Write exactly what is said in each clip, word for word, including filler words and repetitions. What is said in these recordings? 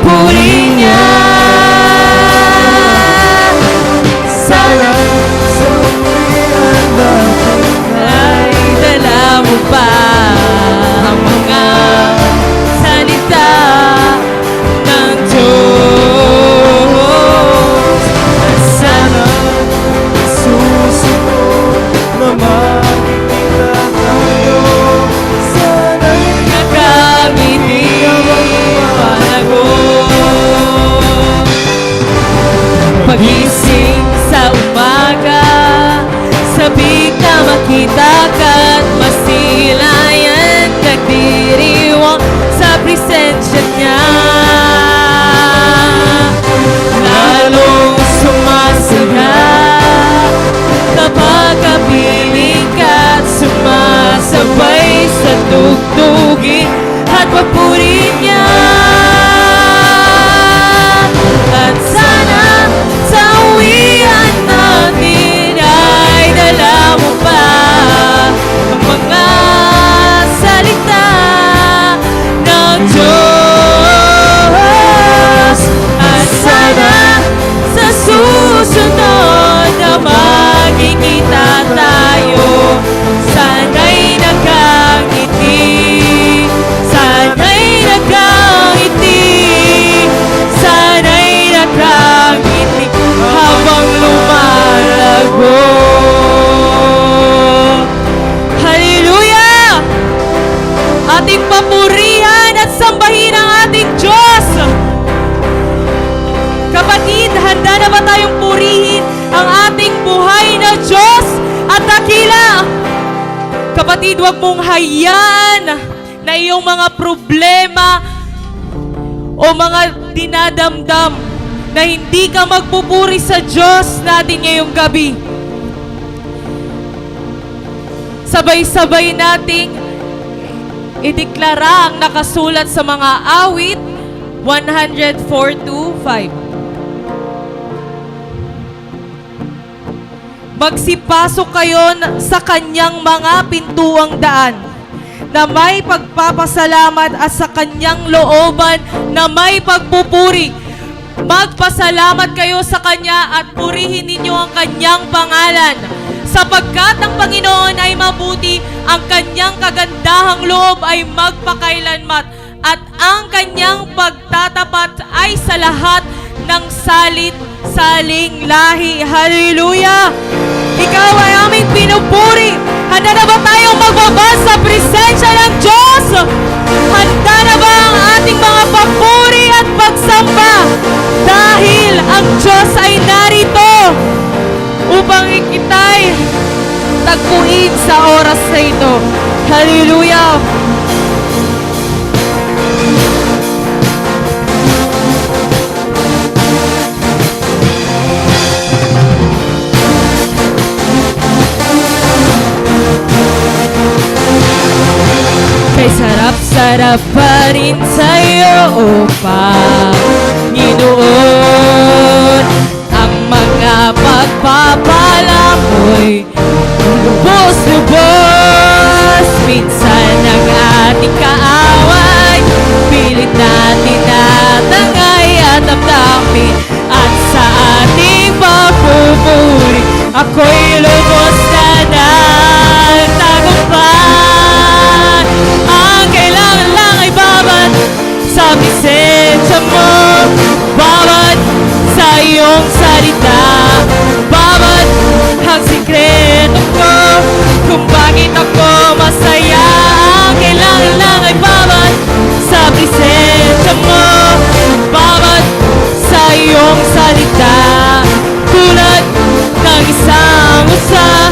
puri niya. Sana sa uwian natin ay dala mo pa ang mga salita ng Diyos. At sana sa susunod na magkikita tayo, sana'y nakangiti ang panagon. Pagising sa umaga, sabik na makita ka't masilayan, nagdiriwang sa presensya niya. Lalong sumasaya kapag kapiling ka't sumasabay sa tugtugin at papuri niya. At sana sa uwian natin ay dala mo pa ang mga salita ng Diyos. At sana sa susunod na magkikita tayo, sana'y nakangiti, sana'y nakangiti, sana'y nakangiti habang lumalago. Hallelujah! Ating papurihan at sambahin ang ating Diyos. Kapatid, handa na ba tayong purihin ang ating buhay na Diyos at dakila? Kapatid, huwag mong hayaan na iyong mga problema o mga dinadamdam na hindi ka magpupuri sa Diyos natin ngayong gabi. Sabay-sabay nating ideklara ang nakasulat sa mga awit one hundred four two five. Magsipasok kayo n-, sa kanyang mga pintuang daan na may pagpapasalamat at sa kanyang looban na may pagpupuri. Magpasalamat kayo sa kanya at purihin ninyo ang kanyang pangalan. Sapagkat ang Panginoon ay mabuti, ang kanyang kagandahang loob ay magpakailanman, at ang kanyang pagtatapat ay sa lahat ng salit-saling lahi. Hallelujah! Ikaw ay aming pinupuri. Handa na ba tayong magbaba sa presensya ng Diyos? Handa na ba ang ating mga papuri at pagsamba? Dahil ang Diyos ay narito upang ikitay tagpuin sa oras na ito. Hallelujah! Kay sarap-sarap pa rin sa'yo, O Panginoon. Ang mga pagpapala mo'y lubos-lubos. Minsan ang ating kaaway, pilit na tinatangay at damdamin. At sa ating pagpupuri, ako'y lubos na nagtagumpay. Ang kailangan lang ay babad sa presensya mo, babad sa iyong salita, babad ang sikreto ko, kung bakit ako masaya. Ang kailangan lang ay babad sa presensya mo, babad sa iyong salita, tulad ng isang usa.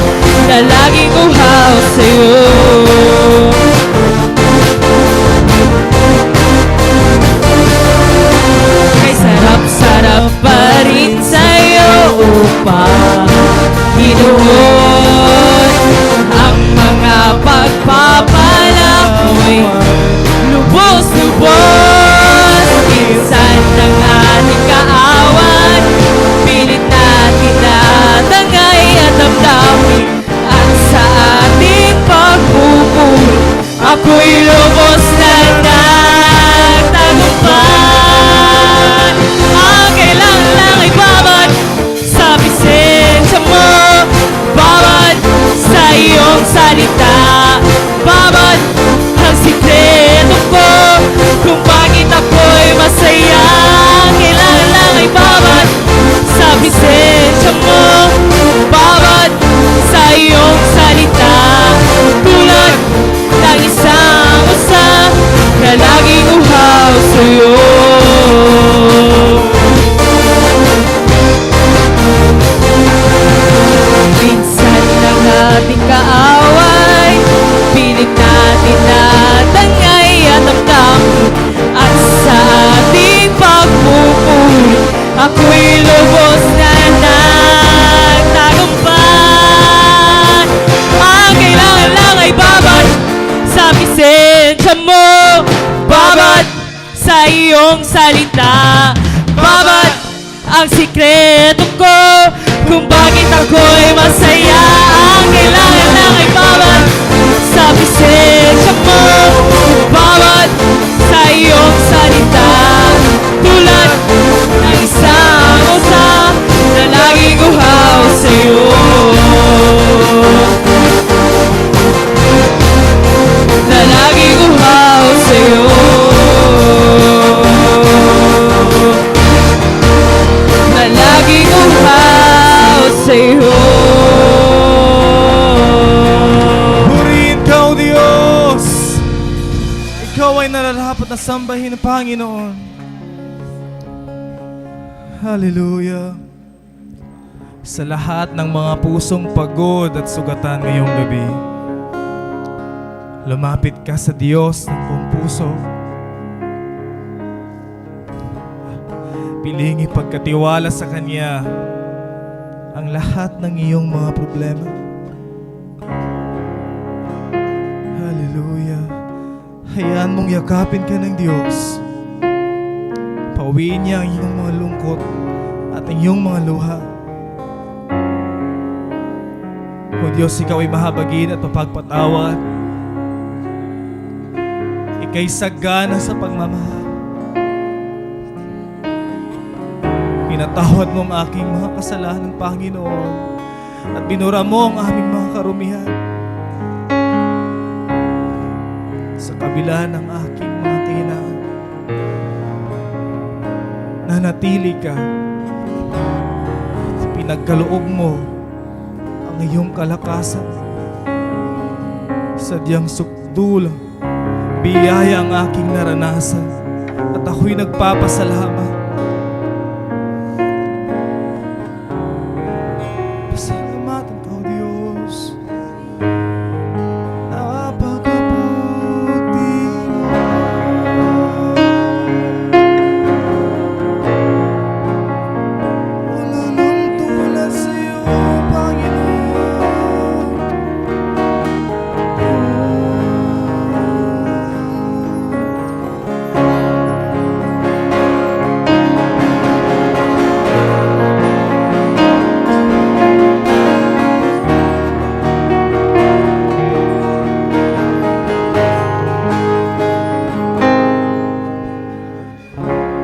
salita. Babad ang sikreto ko kung bakit ako'y masaya. Ang kailangan lang ay babad sa presensya mo, babad sa iyong salita. Tulad ng isang usa na laging uhaw sa'yo. Na laging uhaw sa'yo. Na laging uhaw sa'yo. Purihin ka, O Diyos. Ikaw ay nararapat na sambahin, Panginoon. Hallelujah. Sa lahat ng mga pusong pagod at sugatan ngayong gabi, lumapit ka sa Diyos ng buong puso. Piling ipagkatiwala sa Kanya ang lahat ng iyong mga problema. Hallelujah. Hayaan mong yakapin ka ng Diyos. Pauwiin niya ang iyong mga lungkot at ang iyong mga luha. O Diyos, ikaw ay mahabagin at mapagpatawad. Ika'y sagana sa pagmamahal. Pinatawad mo ang aking mga kasalanan, Panginoon. At binura mo ang aming mga karumihan. Sa kabila ng aking mga kahinaan, nanatili ka. Pinagkaloob mo ang iyong kalakasan. Sadyang sukdul, biyaya ang aking naranasan, at ako'y nagpapasalamat. Pasalamatan ka, O Diyos. Napakabuti mo. Wala nang tulad sa'yo, Panginoon.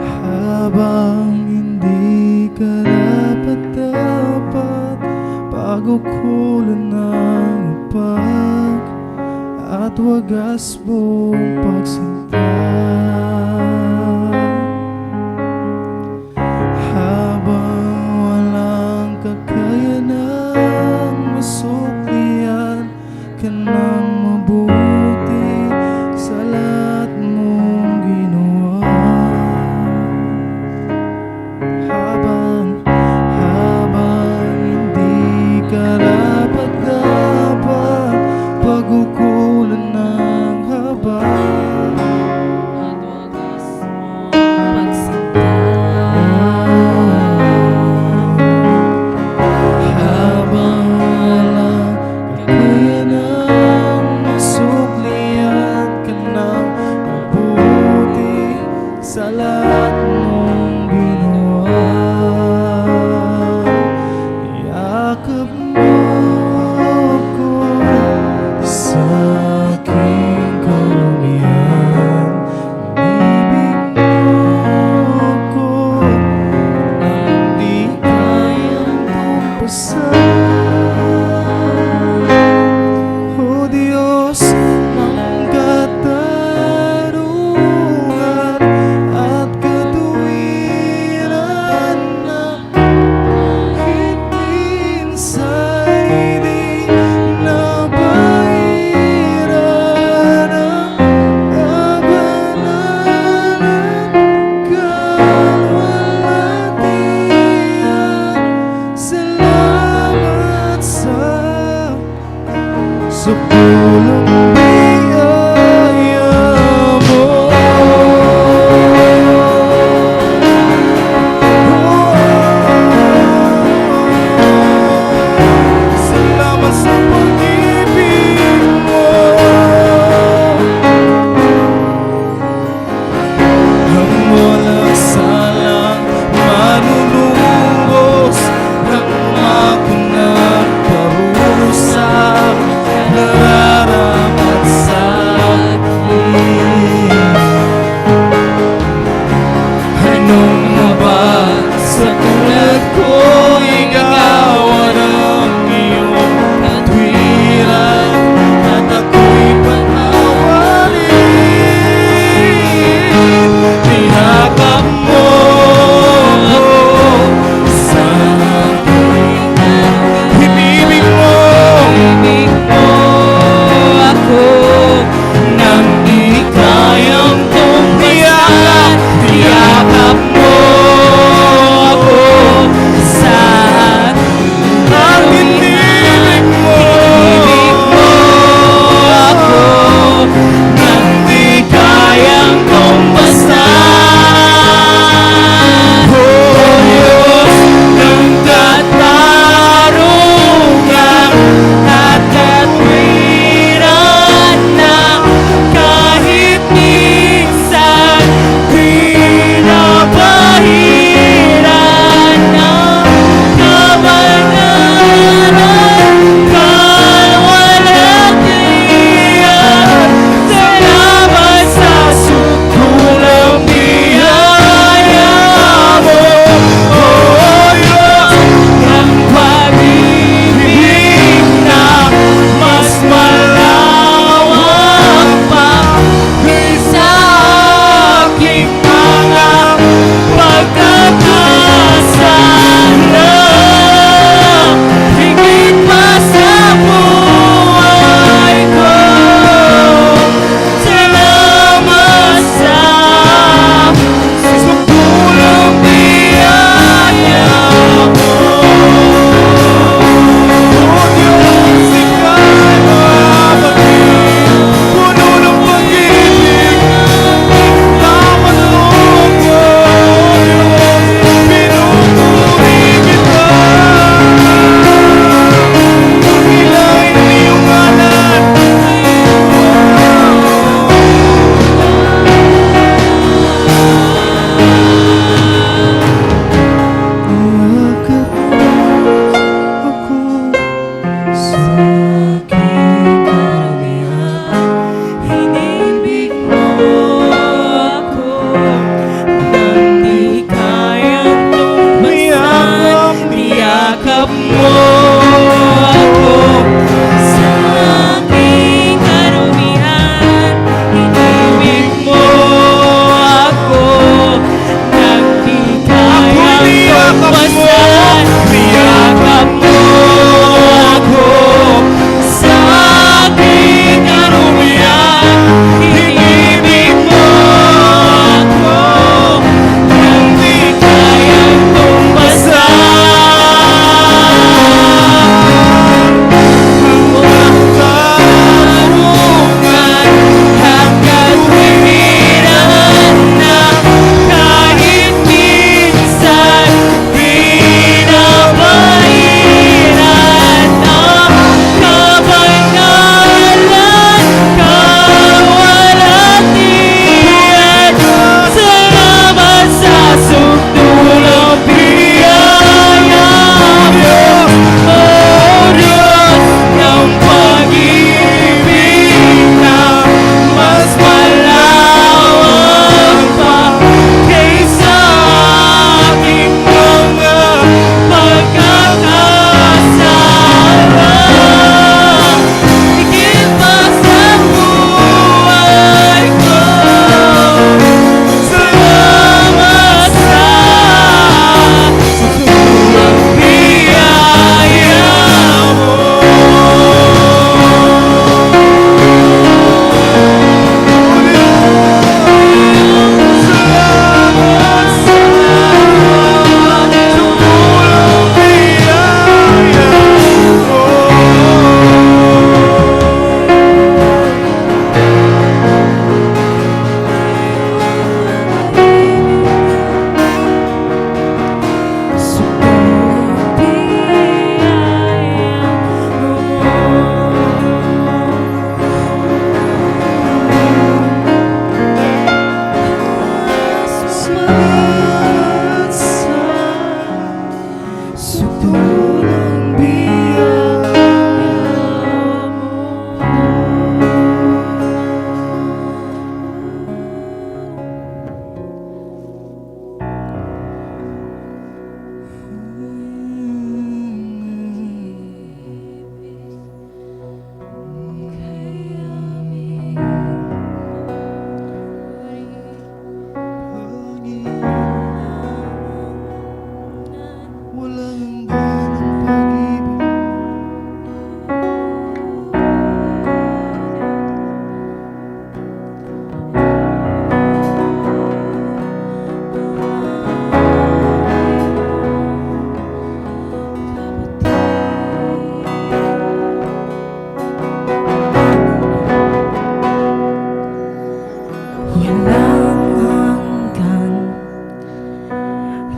Habang hindi karapat-dapat, pag-ukulan ng upak at wagas mong pagsinta. Habang walang kakayanang masuklian ka ng mabuti sa lahat mong ginawa. Habang, habang hindi karapat-dapat, pag-ukulan ng habag.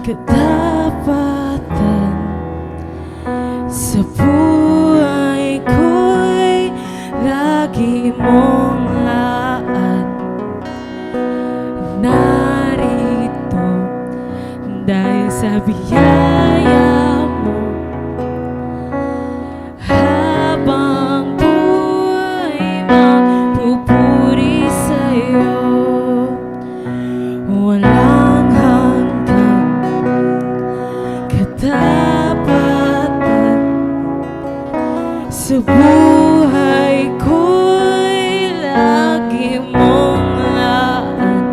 Katapatan sa buhay ko'y lagi mong laan. Narito dahil sa biyaya mo. Habang buhay magpupuri sa'yo. Walang hanggang katapatan. Sa buhay ko'y lagi mong laan.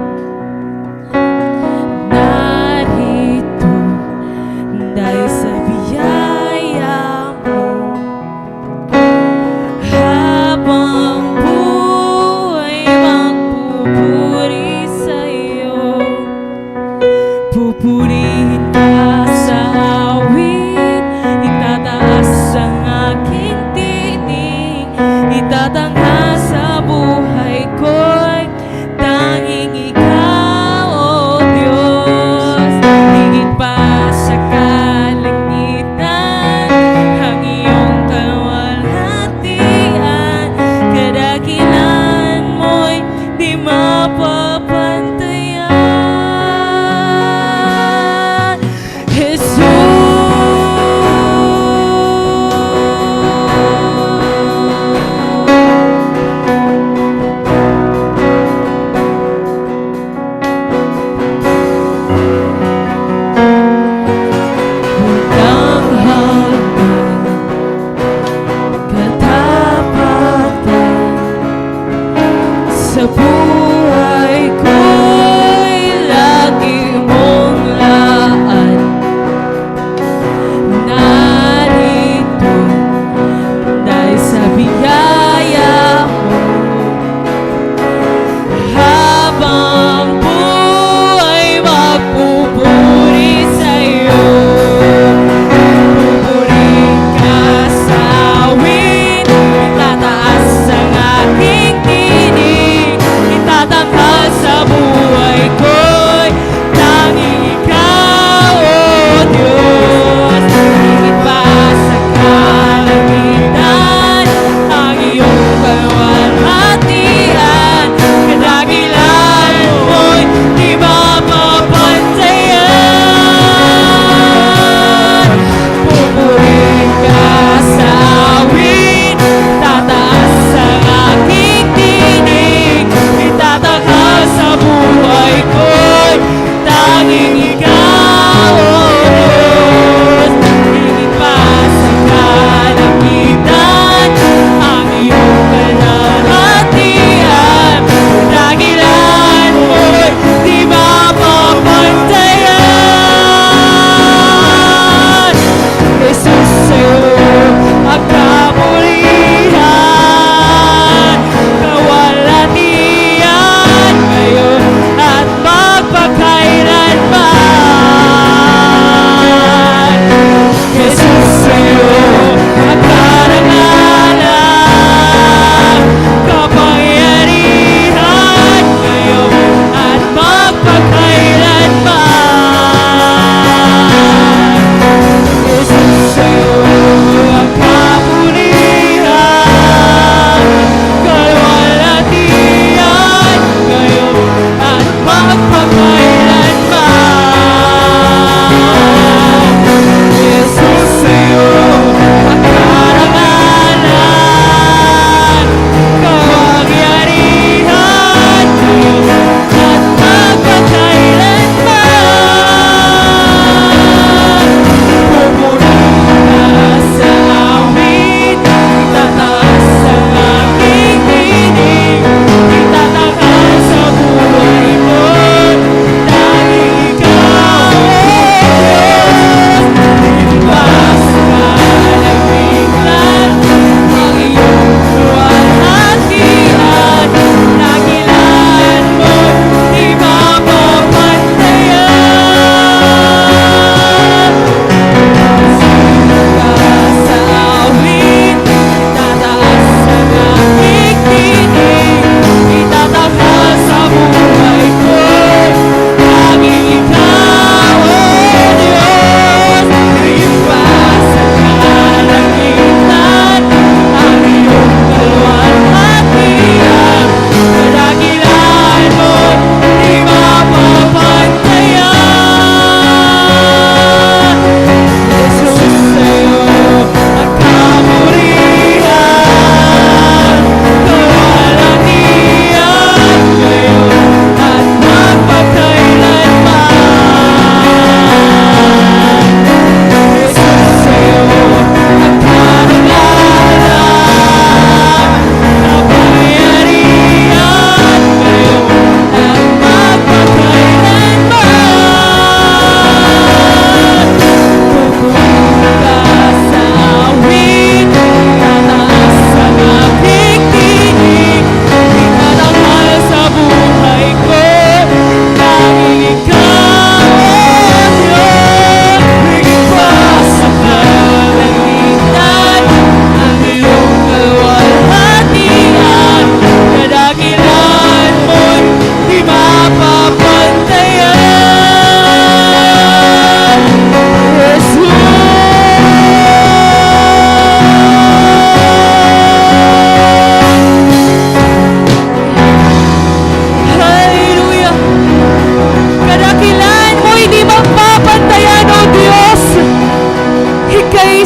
Narito dahil sa biyaya mo. Habang buhay magpupuri sa'yo. Pupurihin ka sa awit, itataas ang aking tinig, itatangha sa buhay ko'y tanging ikaw, O Diyos. Higit pa sa kalangitan ang iyong kaluwalhatian, kadakilaan mo'y di mapapantayan.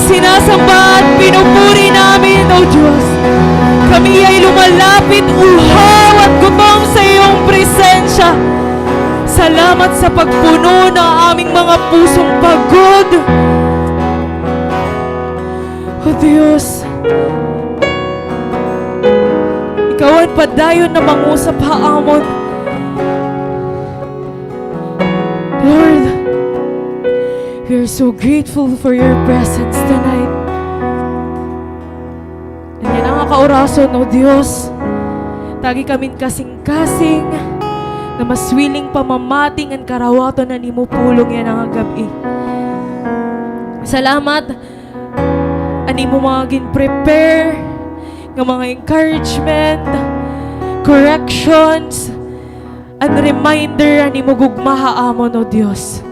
Sinasamba at pinupuri namin, O Diyos. Kami ay lumalapit, uhaw at gutom sa iyong presensya. Salamat sa pagpuno ng aming mga pusong pagod. O Diyos, ikaw an padayon na mangusap ha amon. Lord, we are so grateful for your presence tonight. Yana nga kaurason, O Diyos, tagi kamin kasingkasing nga mas willing pa mamati ngan karawaton an imo pulong yana nga gab-i. Salamat an imo mga gin-prepare nga mga encouragement, corrections, an reminder an imo gugma ha amon, O Diyos.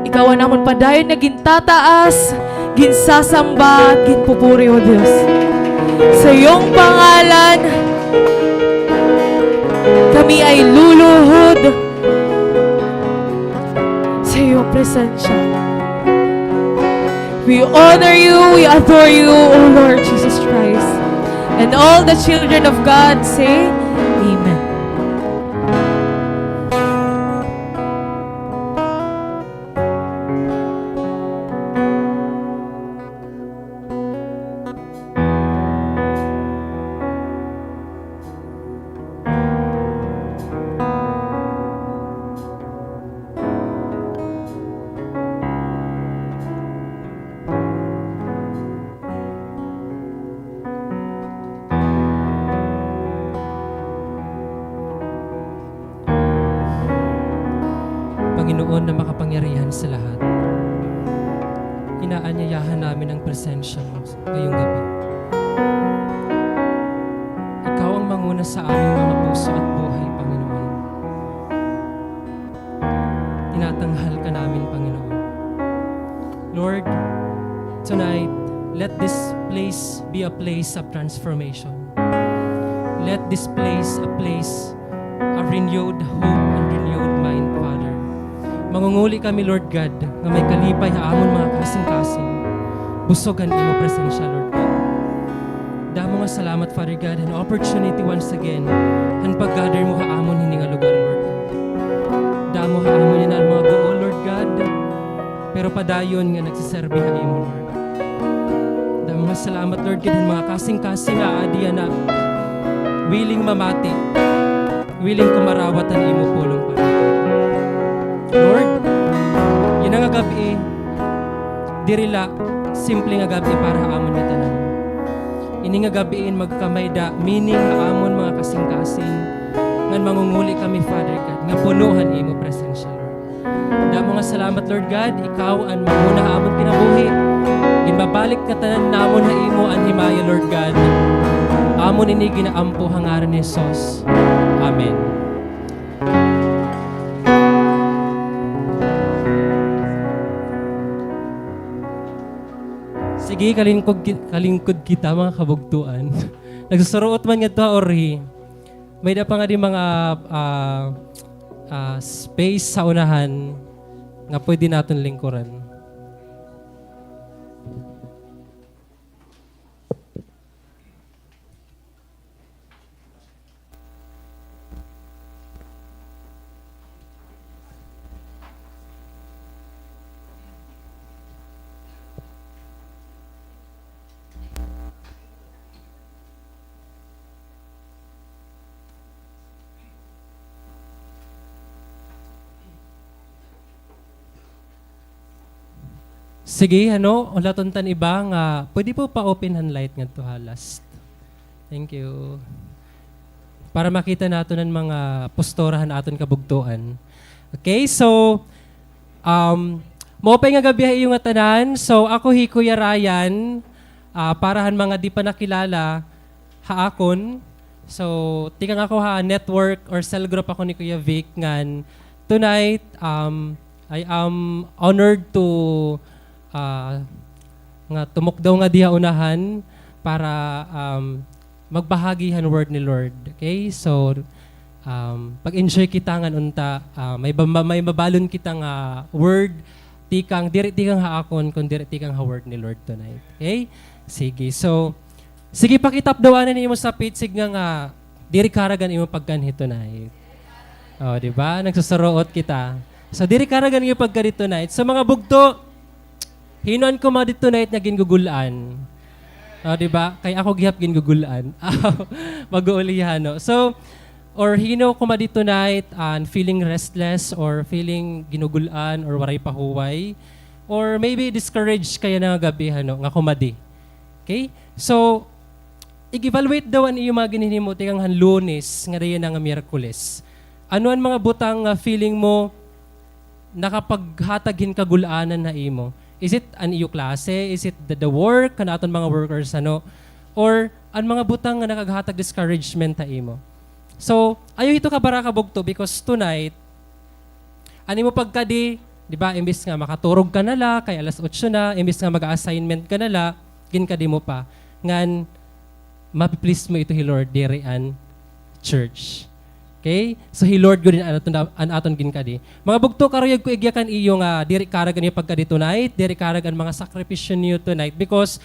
Ikaw an amon padayon nga gintataas, ginsasamba, at ginpupuri, O Diyos. Sa iyong pangalan, kami ay luluhod sa iyong presensya. We honor you, we adore you, O Lord Jesus Christ. And all the children of God say, Amen. Panginoon na makapangyarihan sa lahat, inaanyayahan namin ang presensya mo ngayong gabi. Ikaw ang manguna sa aming mga puso at buhay, Panginoon. Tinatanghal ka namin, Panginoon. Lord, tonight, let this place be a place of transformation. Let this place a place of renewed hope and renewed mind, Father. Mangunguli kami, Lord God, nga may kalipay ha amon mga kasingkasing. Busog han imo presensya, Lord God. Damo nga salamat, Father God, han opportunity once again han pag-gather mo ha amon hini nga lugar, Lord God. Damo ha amon yana an mga guol, Lord God, pero padayon nga nagsiserbi ha imo, Lord. Damo nga salamat, Lord God, han mga kasingkasing nga aadi yana willing mamati, willing kumarawat han imo pulong, Father God. Lord, yana nga gab-i, diri la simple nga gab-i para ha amon ngatanan. Ini nga gab-i in magkamayda meaning ha amon mga kasingkasing, ngan mangunguli kami, Father God, nga puno han imo presensya, Lord. Damo nga salamat, Lord God, ikaw an manguna ha amon kinabuhi. Ginbabalik ngatanan namon ha imo an himaya, Lord God. Amon ini ginaampo ha ngaran ni Jesus. Amen. Sige, kalingkod ki-, kalingkod kita, mga kabugtoan. Nagsusuruot man ngadto ha orhi. May-ada pa ngadi mga, ah, ah, space sa unahan nga pwede naton lingkuran. Sige, ano, hulaton ta an iba nga, pwede po pa-open han light ngadto ha last. Thank you. Para makita naton an mga postura han aton kabugtoan. Okay, so, um, maupay nga gab-i ha iyo ngatanan. So, ako hi Kuya Ryan, ah, para han mga di pa nakilala, ha akon. So, tikang ako ha network or cell group ako ni Kuya Vic ngan tonight, um, I am honored to, ah, nga tumukdaw ngadi ha unahan para, um, magbahagi han word ni Lord. Okay? So, um, pag-enjoy kita ngan unta, ah, may ba-, may mabalon kita nga word tikang, diri tikang ha akon, kun diri tikang ha word ni Lord tonight. Okay? Sige. So, sige, pakitap daw anay an imo sapit, siring nga, nga diri karag an imo pagkanhi tonight. Oh, di ba? Nagsusuruot kita. So, diri karag an imo pagkanhi tonight. So, mga bugto, hin-o an kumadi tonight nga gingugul-an? Oh, di ba? Kay ako gihap gingugul-an. Mag-uulihan, no? So, or hin-o kumadi tonight an feeling restless or feeling ginugul-an or waray pahuway or maybe discouraged kay yana nga gab-i, ano, nga kumadi. Okay? So, ig-evaluate daw an iyo mga ginhinimo tikang han Lunes ngada yana nga Miyerkules. Ano an mga butang nga feeling mo nakapaghatag hin kagul-anan ha imo? Is it an iyo klase? Is it the, the work, kan aton mga workers, ano? Or an mga butang nga nakaghatag discouragement ha imo? So, ayaw hito kabaraka, bugto, because tonight, an imo pagkadi, di ba, imbis nga makaturog ka na la, kay alas otso na, imbis nga mag-assignment ka na la, ginkadi mo pa. Ngan, mapi-please mo ito hi Lord, diri an church. Okay? So, hi Lord gud an aton, an aton ginkadi. Mga bugto, karuyag ko igyakan iyo nga diri karag an iyo pagkadi tonight, diri karag an mga sakripisyo niyo tonight, because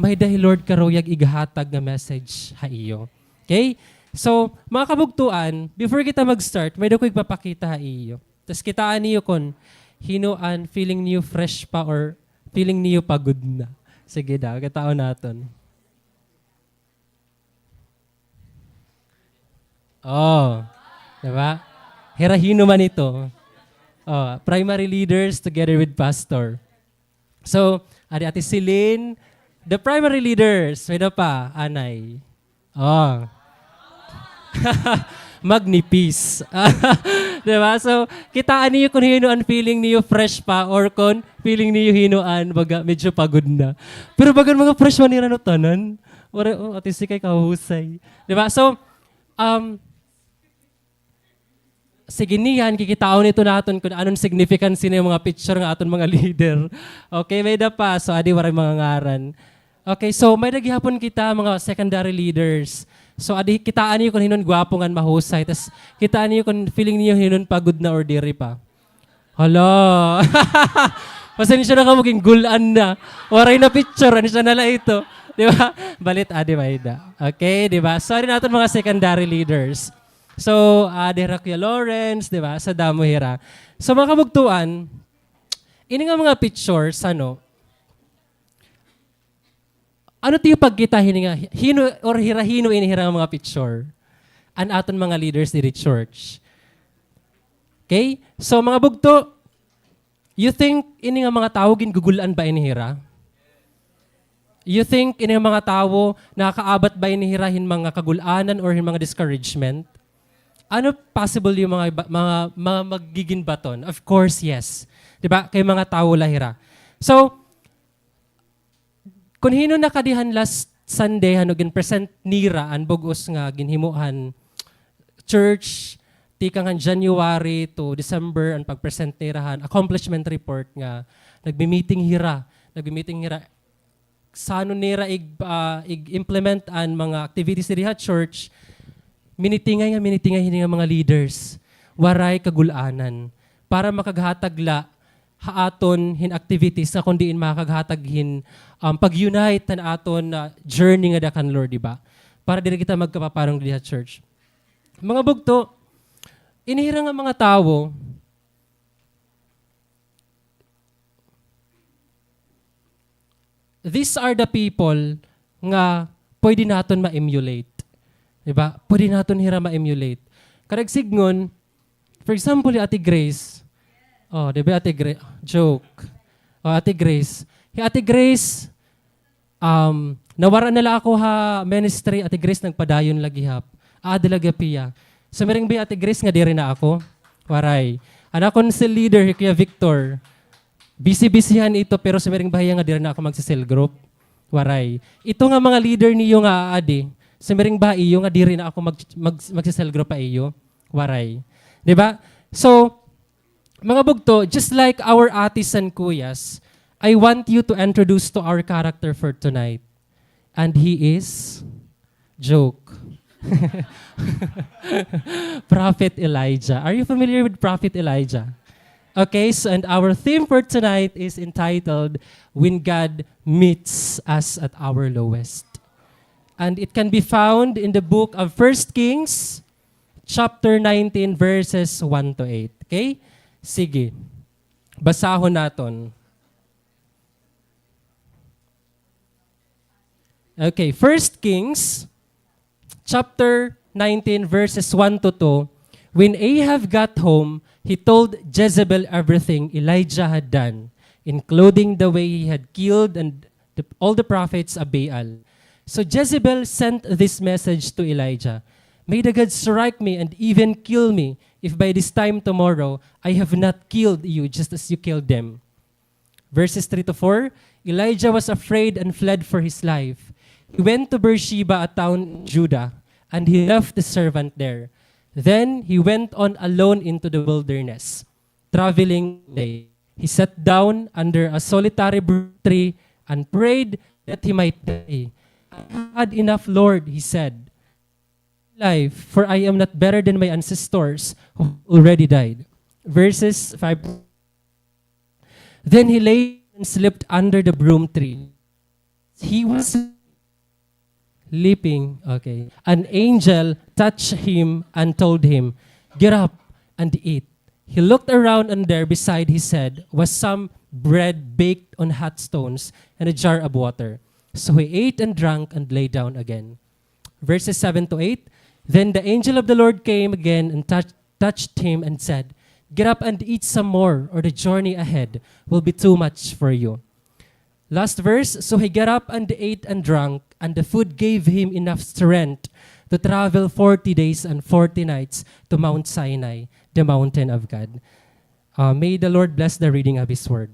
may-ada hi Lord karuyag ighatag nga message ha iyo. Okay? So, mga kabugtoan, before kita mag-start, may-ada ko igpapakita ha iyo. Tas kitaa niyo kun hin-o an feeling niyo fresh pa or feeling niyo pagod na. Sige daw, kitaon naton. Oh. Di ba? Hira hin-o man ito. Oh, primary leaders together with pastor. So, adi Ate Celine, the primary leaders, may-ada pa, anay. Oh. Magnipis. Di ba? So, kitaa niyo kun hin-o an feeling niyo fresh pa or kun feeling niyo hin-o an baga medyo pagod na. Pero baga an mga fresh man nira, no, tanan. Waray, oh, Ate Celine kay kahusay. Di ba? So, um, sige, niyan, kikitaon ito naton kun ano an significance hini mga picture nga aton mga leader. Okay, may-ada pa. So, adi waray mga ngaran. Okay, so may-ada gihapon kita mga secondary leaders. So, adi kitaa niyo kun hin-o an gwapo ngan mahusay. Tas kitaa niyo kun feeling niyo hin-o an pagod na or diri pa. Hala. Pasensya na kamo, gingul-an na. Waray na picture, ano siya na la ito. Di ba? Balit, adi may-ada. Okay, di ba? So, adi naton mga secondary leaders. So, ah, dira Kuya Lawrence, di ba? Sa damo hira. So, mga kabugtoan, ini nga mga pictures, ano, ano it iyo pagkita hini nga, hi-, hin-o or hira hin-o ini hira nga mga picture? An aton mga leaders didi church. Okay? So, mga bugto, you think ini nga mga tawo gingugul-an ba ini hira? You think ini nga mga tawo nakakaabat ba ini hira hin mga kagul-anan or hin mga discouragement? Ano possible yung mga iba, mga, mga magiging baton? Of course, yes. Di ba? Kay mga tawo la hira. So, kun hin-o nakadi han last Sunday, han ginpresent nira an bug-os nga ginhimo han church, tikang han January to December, an pagpresent nira han accomplishment report nga nagmi-meeting hira, nagmi-meeting hira, sanon nira ig-, ah, ig-implement an mga activities diri ha church, minitingay nga, minitingay hini nga mga leaders, waray kagul-anan, para makaghatag la ha aton hin activities nga kon diin makakaghatag hin, um, pag-unite han aton, ah, journey ngada kan Lord, di ba? Para diri kita magkapaparong didi ha church. Mga bugto, ini hira nga mga tawo, these are the people nga pwede naton ma-emulate. Di ba? Pwede naton hira ma-emulate. Karuyag sidngon, for example, hi Ate Grace. Oh, di ba, Ate Grace? Joke. Oh, Ate Grace. Hi Ate Grace, um, nawara na la ako ha ministry, Ate Grace, nagpadayon la gihap. Aadi la gihap hiya. Sumiring ba hi Ate Grace nga diri na ako? Waray. An akon cell leader, hi Kuya Victor, busy-busyhan ito, pero sumiring ba hiya nga diri na ako magse-cell group? Waray. Ito nga mga leader niyo nga aadi, sumiring ba ha iyo nga diri na ako mag-, mag-, magse-cell group ha iyo? Waray. Di ba? So, mga bugto, just like our atis and kuyas, I want you to introduce to our character for tonight. And he is, joke. Prophet Elijah. Are you familiar with Prophet Elijah? Okay, so, and our theme for tonight is entitled When God Meets Us at Our Lowest. And it can be found in the book of First Kings, chapter nineteen, verses one to eight. Okay? Sige. Basahon naton. Okay, First Kings chapter nineteen, verses one to two. When Ahab got home, he told Jezebel everything Elijah had done, including the way he had killed and the, all the prophets of Baal. So Jezebel sent this message to Elijah: "May the gods strike me and even kill me if by this time tomorrow I have not killed you just as you killed them." Verses three to four, Elijah was afraid and fled for his life. He went to Beersheba, a town in Judah, and he left the servant there. Then he went on alone into the wilderness, traveling all day. He sat down under a solitary broom tree and prayed that he might die. "I have had enough, Lord," he said. "Life, for I am not better than my ancestors who already died." Verses five. Then he lay and slept under the broom tree. He was sleeping. Okay. An angel touched him and told him, "Get up and eat." He looked around, and there beside his head was some bread baked on hot stones and a jar of water. So he ate and drank and lay down again. Verses seven to eight. Then the angel of the Lord came again and touched, touched him and said, "Get up and eat some more, or the journey ahead will be too much for you." Last verse, so he got up and ate and drank, and the food gave him enough strength to travel forty days and forty nights to Mount Sinai, the mountain of God. Uh, may the Lord bless the reading of His word.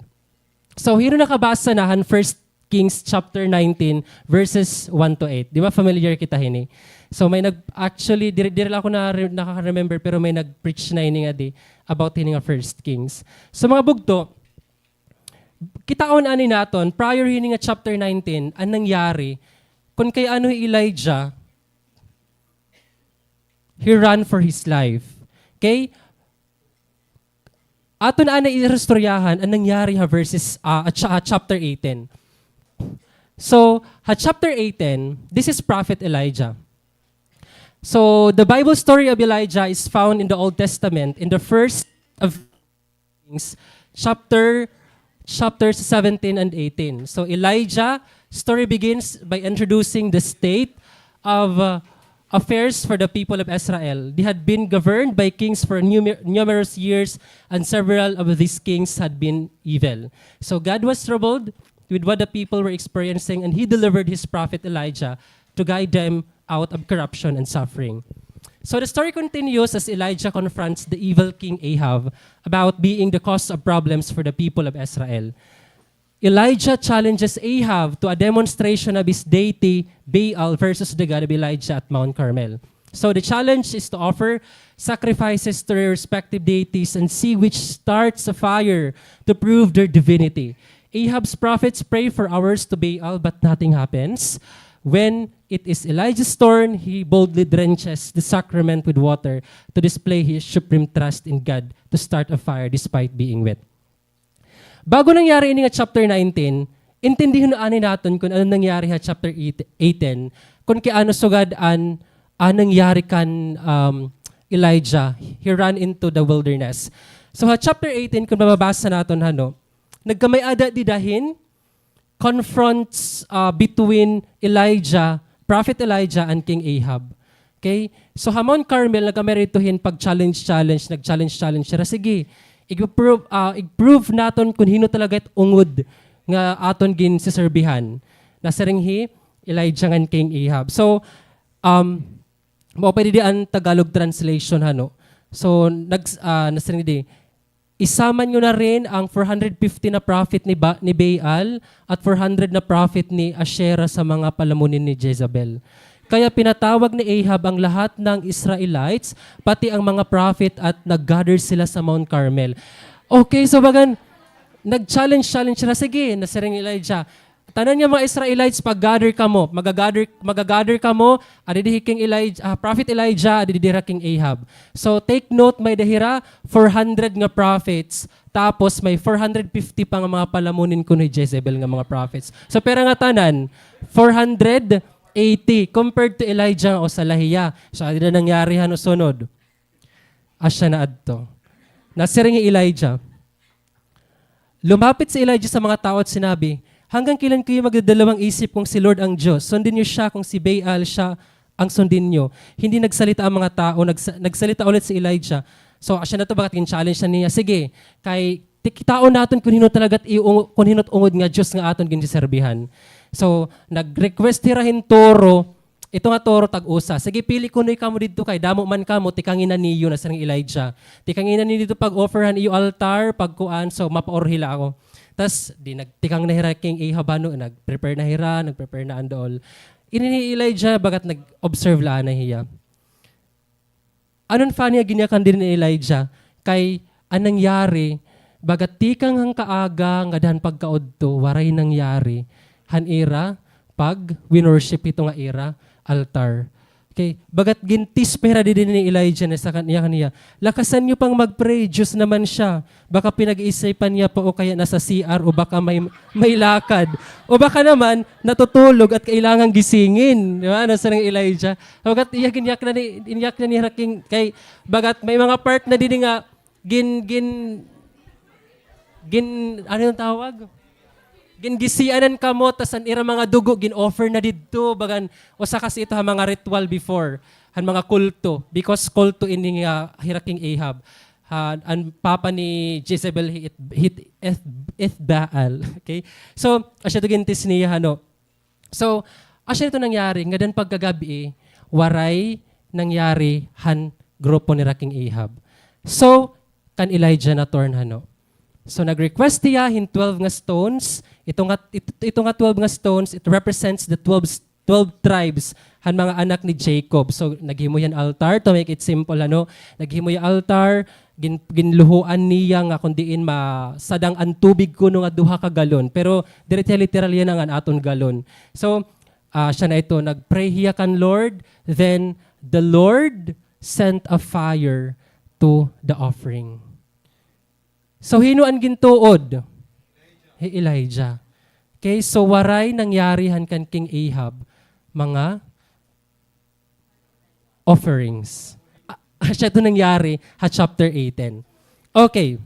So, hin-o nakabasa na han First Kings chapter nineteen, verses one to eight. Di ba familiar kita hini? So, may nag-, actually, diri, diri la ako na, nakaka-remember, pero may nag-preach na hini nga di, about hini nga First Kings. So, mga bugto, kitaon ani naton, prior hini nga chapter nineteen, an nangyari, kun kay ano hi Elijah, he ran for his life. Okay? Aton anay iristoryahan an nangyari ha verses, ah, ha cha-, ha chapter eighteen. So, ha chapter eighteen, this is Prophet Elijah. So, the Bible story of Elijah is found in the Old Testament, in the first of Kings, chapter, chapters seventeen and eighteen. So, Elijah story begins by introducing the state of, uh, affairs for the people of Israel. They had been governed by kings for numer-, numerous years, and several of these kings had been evil. So God was troubled with what the people were experiencing, and He delivered His prophet Elijah to guide them out of corruption and suffering. So the story continues as Elijah confronts the evil King Ahab about being the cause of problems for the people of Israel. Elijah challenges Ahab to a demonstration of his deity Baal versus the God of Elijah at Mount Carmel. So the challenge is to offer sacrifices to their respective deities and see which starts a fire to prove their divinity. Ahab's prophets pray for hours to Baal, but nothing happens. When it is Elijah's turn, he boldly drenches the sacrament with water to display his supreme trust in God to start a fire despite being wet. Bago nangyari ini nga chapter nineteen, intindihon anay naton kun ano nangyari ha chapter eight, eighteen, kun kay ano sugad an, an nangyari kan, um, Elijah. He ran into the wilderness. So ha chapter eighteen, kun mababasa naton, hano, nagkamay-ada dida hin confronts, ah, between Elijah, Prophet Elijah and King Ahab. Okay? So, ha Mount Carmel, nagkamay-ada dida hin pag-challenge-challenge, nag-challenge-challenge hira. Sige, i-prove, ah, i-prove naton kun hin-o talaga it ungod nga aton ginseserbihan. Nasiring hi Elijah ngan King Ahab. So, um, mao pa didi an Tagalog translation, hano. So, nag-, ah, nasiring didi, "Isama niyo na rin ang four hundred fifty na prophet ni Ba-, ni Baal at four hundred na prophet ni Asherah sa mga palamunin ni Jezebel." Kaya pinatawag ni Ahab ang lahat ng Israelites, pati ang mga prophet, at nag-gather sila sa Mount Carmel. Okay, so bagan, nag-challenge-challenge sila. Sige, nasiring Elijah, Tanan nga mga Israelites, pag-gather kamo, magagather, magagather kamo, adi didi hi King Elijah, ah, Prophet Elijah, adi didi hira King Ahab. So, take note, may-ada hira four hundred nga prophets, tapos may four hundred fifty pa nga mga palamunin kuno hi Jezebel nga mga prophets. So, pira nga tanan? Four hundred eighty. Compared to Elijah nga usa la hiya. So, adi na nangyari han sunod. Asya na adto. Nasiring hi Elijah. Lumapit si Elijah sa mga tao at sinabi, "Hanggang kailan kayo magdadalawang isip kung si Lord ang Diyos? Sundin niyo siya, kung si Baal siya ang sundin niyo." Hindi nagsalita ang mga tao. Nagsa-, nagsalita ulit si Elijah. So, asya na to, bagat gin-challenge na niya. Sige, kay ti-, kitaon naton kun hin-o talaga it iung-, kun hin-o it ungod nga Diyos nga aton ginseserbihan. So, nag-request hira hin toro, ito nga toro tag-usa. Sige, pili kunoy kamo didto kay damo man kamo, tikangi na niyo, nasiring hi Elijah. Tikangi na niyo didto pag-offer han iyo altar, pagkuan, so mapaurhi la ako. Tas, di nagtikang na hira King Ahab, ano, nag-prepare na hira, nag-prepare na and all. Ini hi Elijah, bagat nag-observe la anay hiya. Ano an funny nga ginyakan diri ni Elijah? Kay an nangyari, bagat tikang han kaaga ngada han pagkaudto, waray nangyari han ira pag-winworship hito nga ira altar. Okay, bagat gin-tease pa hira didi ni Elijah na sa kan-, niya kaniya, "Lakasan niyo pang mag-pray, Diyos naman siya." Baka pinag-iisipan niya pa o kaya nasa C R o baka may, may lakad. O baka naman, natutulog at kailangan gisingin. Di ba? Nasiring hi Elijah. Bagat iya ginyaknan ni, inyaknan ni hira King, kay bagat may mga part na didi nga gin, gin, gin, ano it tawag? Gin-gisianan kamo, tas an ira mga dugo, gin-offer na didto. Bagan, usa kasi ito ha mga ritual before, han mga kulto. Because kulto ini nga hira King Ahab. Ha, an papa ni Jezebel, hi Eth-, hi Eth-, Ethbaal. Okay? So, asya to gin-tease niya, ano. So, asya ito nangyari, ngada han pagkagab-i, waray nangyari han grupo nira King Ahab. So, kan Elijah na turn, hano. So, nag-request hiya hin twelve nga stones. Ito nga, it-, ito nga twelve nga stones, it represents the twelve s-, twelve tribes han mga anak ni Jacob. So, naghimo hiya hin altar, to make it simple, ano? Naghimo hiya altar, gin-, ginluhoan niya nga kon diin masadang an tubig kuno nga duha ka galon. Pero diri hiya literal yana nga an aton galon. So, ah, asya na ito, nag-pray hiya kan Lord, then the Lord sent a fire to the offering. So, hin-o an gintuod? Hi Elijah. Okay, so waray nangyari han kan King Ahab mga offerings. Ah, asya ito nangyari ha chapter eighteen. Okay.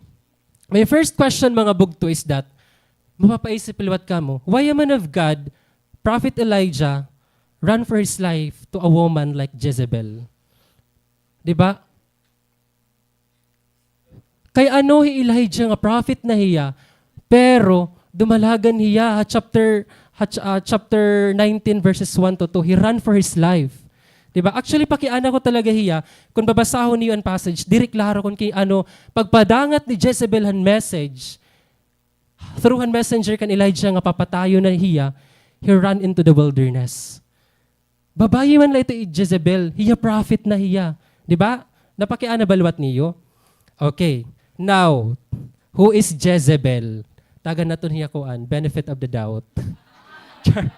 My first question, mga bugto, is that, mapapaisip liwat kamo, why a man of God, Prophet Elijah, ran for his life to a woman like Jezebel? Di ba? Kay ano, hi Elijah nga prophet na hiya, pero dumalagan hiya ha chapter, ha ch-, ah, chapter nineteen verses one to two, he ran for his life. Di ba? Actually, pakiana ko talaga hiya, kun babasahon niyo an passage, diri klaro kun ki-, ano, pagpadangat ni Jezebel han message, through han messenger kan Elijah nga papatayon na hiya, he ran into the wilderness. Babayi man la ito hi Jezebel, hiya prophet na hiya. Di ba? Napakiana ba liwat niyo? Okay. Now, who is Jezebel? Tagan naton hiya kuan, benefit of the doubt. Char.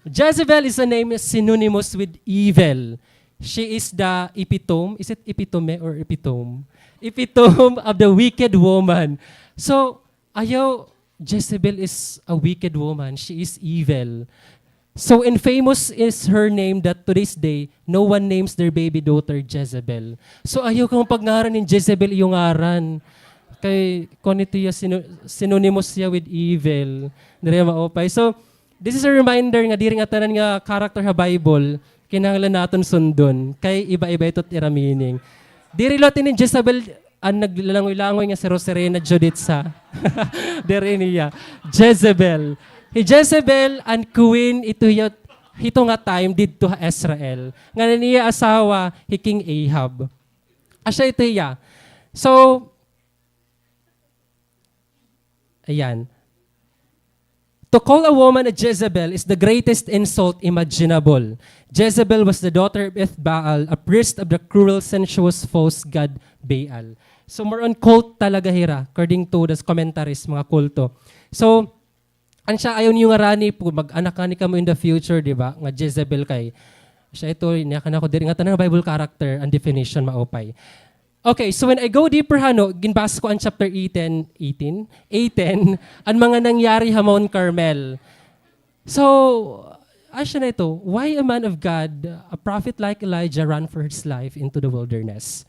Jezebel is a name synonymous with evil. She is the epitome. Is it epitome or epitome? Epitome of the wicked woman. So, ayaw, Jezebel is a wicked woman. She is evil. So infamous is her name that to this day, no one names their baby daughter Jezebel. So ayaw kamo pagngaran hin Jezebel iyo ngaran. Kay kuan ito hiya, sino-, synonymous hiya with evil. Diri maupay. So, this is a reminder nga diri ngatanan nga character ha Bible kinahanglan naton sundon. Kay iba-iba ito it ira meaning. Diri liwat ini Jezebel an naglalangoy-langoy nga si Rosarena Judith sa. Diri niya. Jezebel. Hi Jezebel an queen ito hiya, hito nga time didto ha Israel. Ngan an iya asawa hi King Ahab. Asya ito hiya. So, ayan. To call a woman a Jezebel is the greatest insult imaginable. Jezebel was the daughter of Ethbaal, a priest of the cruel, sensuous, false god Baal. So more on cult talaga hira, according to the commentaries, mga kulto. So, An siya, ayaw niyo ngarani, pag mag-anak ngani kamo in the future, di ba? Nga Jezebel kay, siya ito, niya ka na ako, diri nga tanang Bible character, ang definition, maupay. Okay, so when I go deeper, hano, ginbasa ko ang chapter eighteen, eighteen, eighteen, ang mga nangyari ha Mount Carmel. So, asya na ito, why a man of God, a prophet like Elijah ran for his life into the wilderness?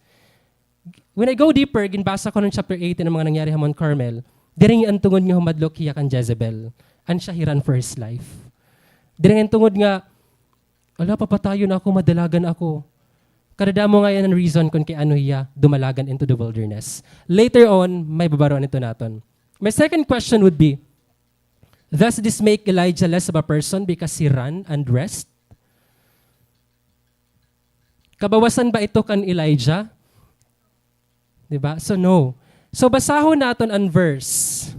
When I go deeper, ginbasa ko ng chapter eighteen ang mga nangyari ha Mount Carmel. Diri nga an tungod nga humadlok hiya kan Jezebel. An siya, he ran for his life. Diri nga an tungod nga, "Ala, papatayon ako, madalagan ako." Kadadamo nga yan ang reason kung kay ano hiya dumalagan into the wilderness. Later on, may babaroan ito naton. My second question would be, does this make Elijah less of a person because he ran and rest? Kabawasan ba ito kan Elijah? Di ba? So, no. So, basahon naton an verse.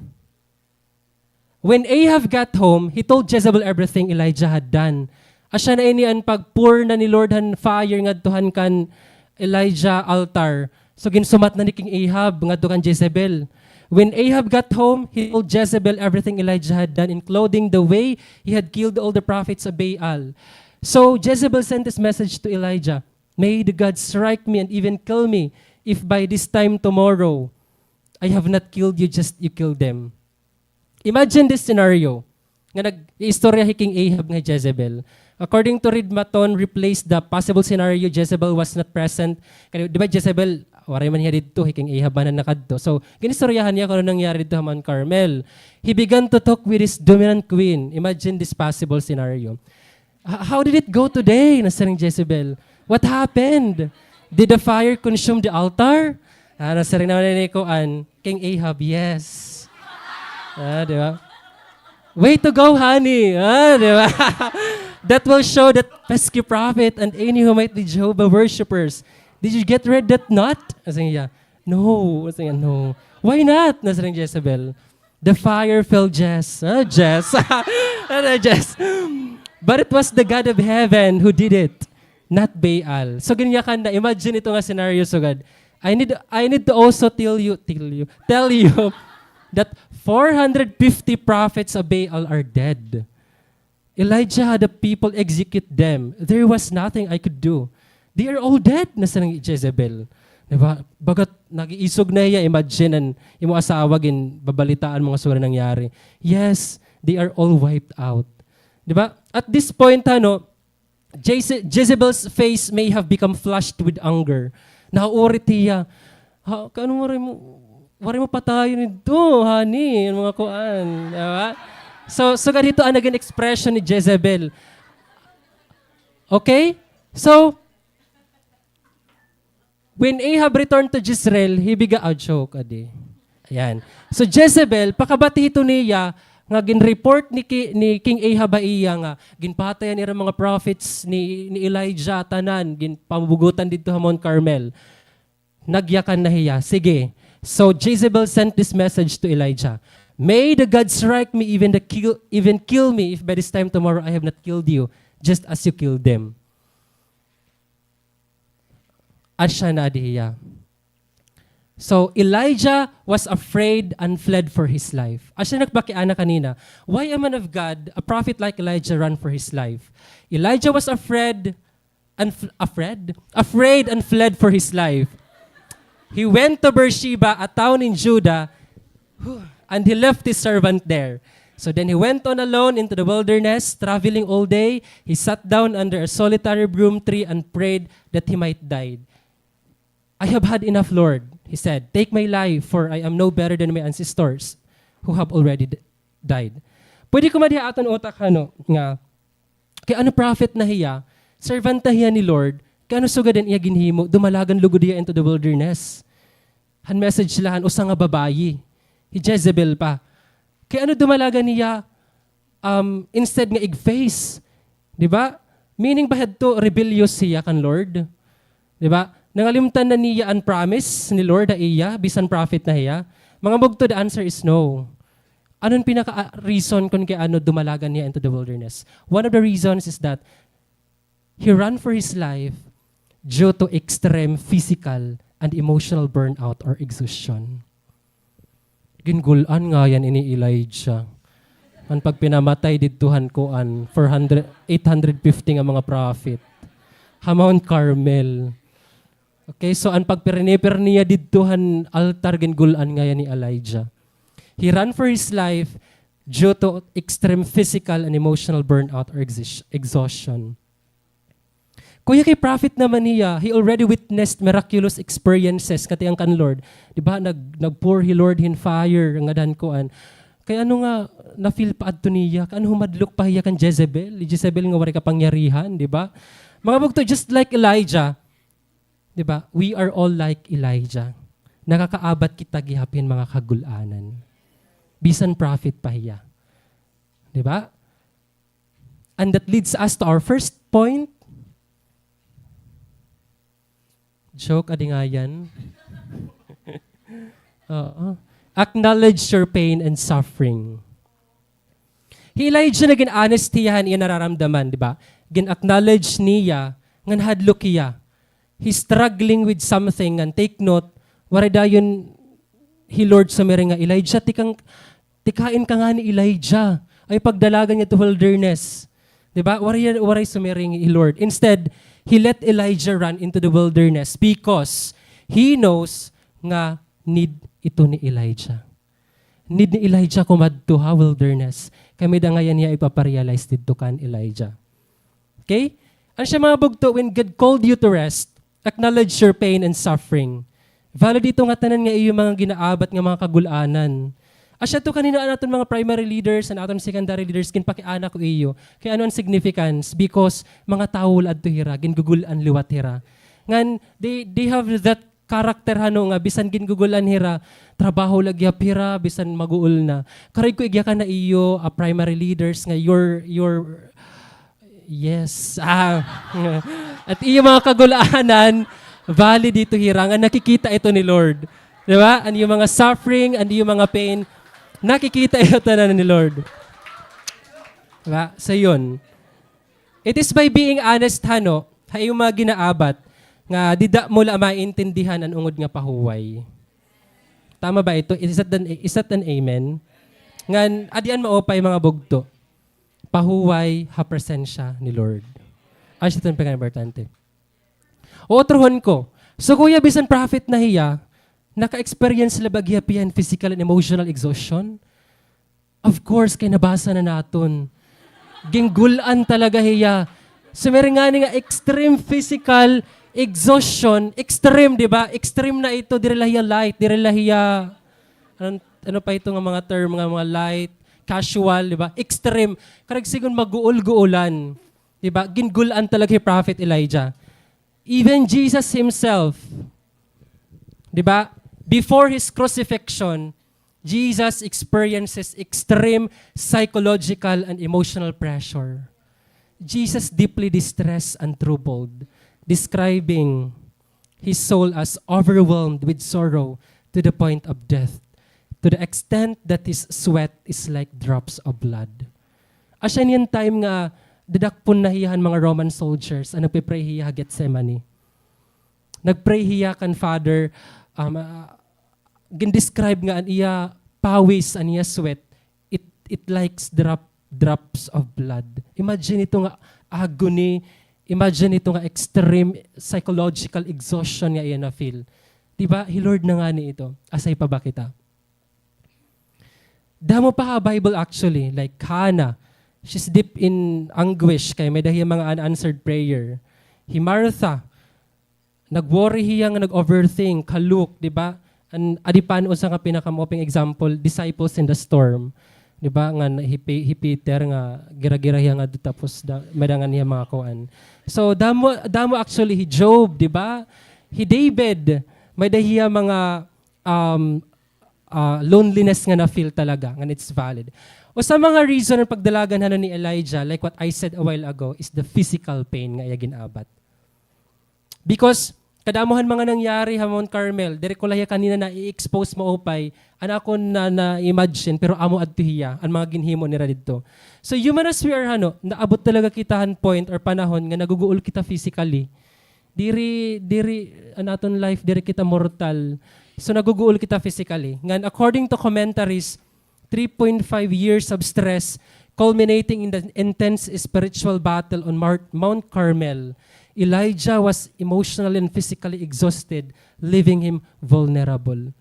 When Ahab got home, he told Jezebel everything Elijah had done. Asya na ini an pag-pour na ni Lord han fire ngadto han kan Elijah altar. So, ginsumat na ni King Ahab ngadto kan Jezebel. When Ahab got home, he told Jezebel everything Elijah had done, including the way he had killed all the prophets of Baal. So, Jezebel sent this message to Elijah, "May the God strike me and even kill me if by this time tomorrow I have not killed you, just you kill them." Imagine this scenario. Nga nag-iistorya hi King Ahab nga Jezebel. According to Read Maton, replace the possible scenario, Jezebel was not present. Kay, di ba, Jezebel, waray man hiya didto, hi King Ahab man an nakadto. So, ginistoryahan niya kung ano nangyari didto ha Mount Carmel. He began to talk with his dominant queen. Imagine this possible scenario. "H-, how did it go today?" nasiring Jezebel. "What happened? Did the fire consume the altar?" Ah, nasiring naman ni kuan, King Ahab, "Yes." Ah, di ba? "Way to go, honey." Ah, di ba? "That will show that pesky prophet and any who might be Jehovah worshippers. Did you get rid that nut?" Nasiring niya, "No." Nasiring niya, "No." "Why not?" nasiring Jezebel. "The fire fell, Jess." Ah, Jess. Ano, Jess? "But it was the God of heaven who did it, not Baal." So, ginyakan na, imagine ito nga scenario, sugad. I need, I need to also tell you, tell you, tell you that four hundred fifty prophets of Baal are dead. Elijah had the people execute them. There was nothing I could do. They are all dead, nasiring Jezebel. Di ba? Bagat nag-iisog na hiya, imagine an imo asawa ginbabalitaan mga sugad nangyari. Yes, they are all wiped out. Di ba? At this point, ano, Jeze-, Jezebel's face may have become flushed with anger. Nauurit hiya. Ha, kay ano waray mo, waray mo patayon didto, honey, an mga kuan, di ba? So, sugad hito an naging expression ni Jezebel. Okay? So, when Ahab returned to Jezreel, he began, ah, joke, adi. Ayan. So, Jezebel, pakabati hito niya, nga gin-report ni Ki-, ni King Ahab ha iya nga ginpatay an ira mga prophets ni, ni Elijah, tanan, ginpamubugotan didto ha Mount Carmel. Nagyakan na hiya. Sige. So, Jezebel sent this message to Elijah. "May the God strike me even the kill, even kill me if by this time tomorrow I have not killed you, just as you killed them." Asya na adi hiya. So, Elijah was afraid and fled for his life. Asya nagpakiana kanina, why a man of God, a prophet like Elijah, ran for his life? Elijah was afraid and fl-, afraid? Afraid and fled for his life. He went to Beersheba, a town in Judah, and he left his servant there. So then he went on alone into the wilderness, traveling all day. He sat down under a solitary broom tree and prayed that he might die. "I have had enough, Lord," he said. "Take my life, for I am no better than my ancestors who have already d-, died." Pwede kumadi ha aton utak, ano, nga, kay ano prophet na hiya, servant na hiya ni Lord, kay ano sugad an iya ginhimo, dumalagan lugod hiya into the wilderness. Han message la han usa nga babayi, hi Jezebel pa. Kay ano dumalagan hiya, um, instead nga ig-face? Di ba? Meaning ba hadto rebellious hiya kan Lord? Di ba? Nangalimtan na niya an promise ni Lord ha iya, bisan prophet na hiya? Mga bugto, the answer is no. Ano an pinaka, ah, reason kon kay ano dumalagan hiya into the wilderness? One of the reasons is that he ran for his life due to extreme physical and emotional burnout or exhaustion. Gingul-an ngay-an ini Elijah. An pagpinamatay didto han kuan, four hundred, eight hundred fifty nga mga prophet. Ha Mount Carmel. Okay, so an pagpiriniper niya didto han altar gingul-an ngay-an ni Elijah. He ran for his life due to extreme physical and emotional burnout or exis-, exhaustion. Kuya, kay prophet naman hiya, he already witnessed miraculous experiences katiang kan Lord. Di ba, nag-, nag-pour hi Lord hin fire, ngada han kuan. Kay ano nga, na-feel pa adto niya, kay ano humadlok pa hiya kan Jezebel, hi Jezebel nga waray kapangyarihan, di ba? Mga bugto, just like Elijah, di ba? We are all like Elijah. Nakakaabat kita gihap hin mga kagul-anan. Bisan prophet pa hiya. Di ba? And that leads us to our first point. Joke, adi ngay-an. Oo. Acknowledge your pain and suffering. Hi Elijah, nagin honest hiya han iya nararamdaman, di ba? Gin-acknowledge niya ngan hadlok hiya. He's struggling with something, ngan take note, waray dayon hi Lord sumiring nga, "Elijah, tikang, tikain ka ngani, Elijah. Ayaw pagdalagan ngadto wilderness." Di ba? Waray, waray sumiring hi Lord. Instead, he let Elijah run into the wilderness because he knows nga need ito ni Elijah. Need ni Elijah kumadto ha wilderness. Kay may-ada ngay-an hiya ipaparealize didto kan Elijah. Okay? Ano siya, mga bugto, when God called you to rest, acknowledge your pain and suffering. Valid ito nga tanan nga iyo mga ginaabat nga mga kagul-anan. Asya to kanina an aton mga primary leaders, an aton secondary leaders, ginpakiana ko iyo. Kay ano an significance? Because mga tawo la adto hira, gingugul-an liwat hira. Ngan, they, they have that character hano nga bisan gingugul-an hira, trabaho la gihap hira, bisan maguol na. Karuyag ko igyakan na iyo, ah, primary leaders nga your, your, yes. Ah, at iyo mga kagul-anan, valid ito hira nga nakikita ito ni Lord. Di ba? An iyo mga suffering, an iyo mga pain, nakikita ito tanan ni Lord. Di ba? So yun. It is by being honest, hano, ha iyong mga ginaabat, nga dida mo la maintindihan an ungod nga pahuway. Tama ba ito? Is that an, is that an amen? Ngan, adi an maupay, mga bugto. Pahuway ha presensya ni Lord. Asya iton pinakaimportante. Utrohon ko. So, kuya, bisan prophet na hiya, naka-experience la ba gihap hiya hin physical and emotional exhaustion? Of course, kay nabasa na naton. Gingul-an talaga hiya. Sumiring ngani nga extreme physical exhaustion. Extreme, di ba? Extreme na ito. Diri la hiya light, diri la hiya, ano, ano pa ito nga mga term, nga mga light, casual, di ba? Extreme. Karuyag sigon maguol-guolan. Di ba? Gingul-an talaga hi Prophet Elijah. Even Jesus himself, di ba? Before his crucifixion, Jesus experiences extreme psychological and emotional pressure. Jesus deeply distressed and troubled, describing his soul as overwhelmed with sorrow to the point of death, to the extent that his sweat is like drops of blood. Asya niyan time nga dadakpon na hiya han mga Roman soldiers, an nagpe-pray hiya ha Gethsemane. Nag-pray hiya kan Father, um, ah, gin-describe nga an iya pawis, an iya sweat, it, it likes drop, drops of blood. Imagine ito nga agony, imagine ito nga extreme psychological exhaustion nga iya na-feel. Di ba? Hi Lord na ngani ito. Asay pa ba kita? Damo pa ha Bible actually, like Hannah, she's deep in anguish kay may-ada hiya mga unanswered prayer. Hi Martha, nag-worry hiya nga nag-overthink, ha Luke, di ba? An, adi pa an usa nga pinakamaupay nga example, disciples in the storm. Di ba? Nga na-, hi Pe-, hi Peter nga gira-gira hiya ngadto tapos da-, may-ada ngani hiya mga kuan. So, damo, damo actually hi Job, di ba? Hi David, may-ada hiya mga, um, ah, loneliness nga na-feel talaga, ngan it's valid. Usa mga reason an pagdalagan hano ni Elijah, like what I said a while ago, is the physical pain nga iya gin-abat. Because kadamo han mga nangyari ha Mount Carmel, diri ko la hiya kanina na-i-expose maupay, an akon na, na-imagine, pero amo adto hiya, an mga ginhimo nira didto. So human as we are, hano, naabot talaga kita han point or panahon nga naguguol kita physically. Diri, diri, an aton life, diri kita mortal. So, naguguol kita physically. Ngan, according to commentaries, three point five years of stress, culminating in the intense spiritual battle on Mar-, Mount Carmel, Elijah was emotionally and physically exhausted, leaving him vulnerable.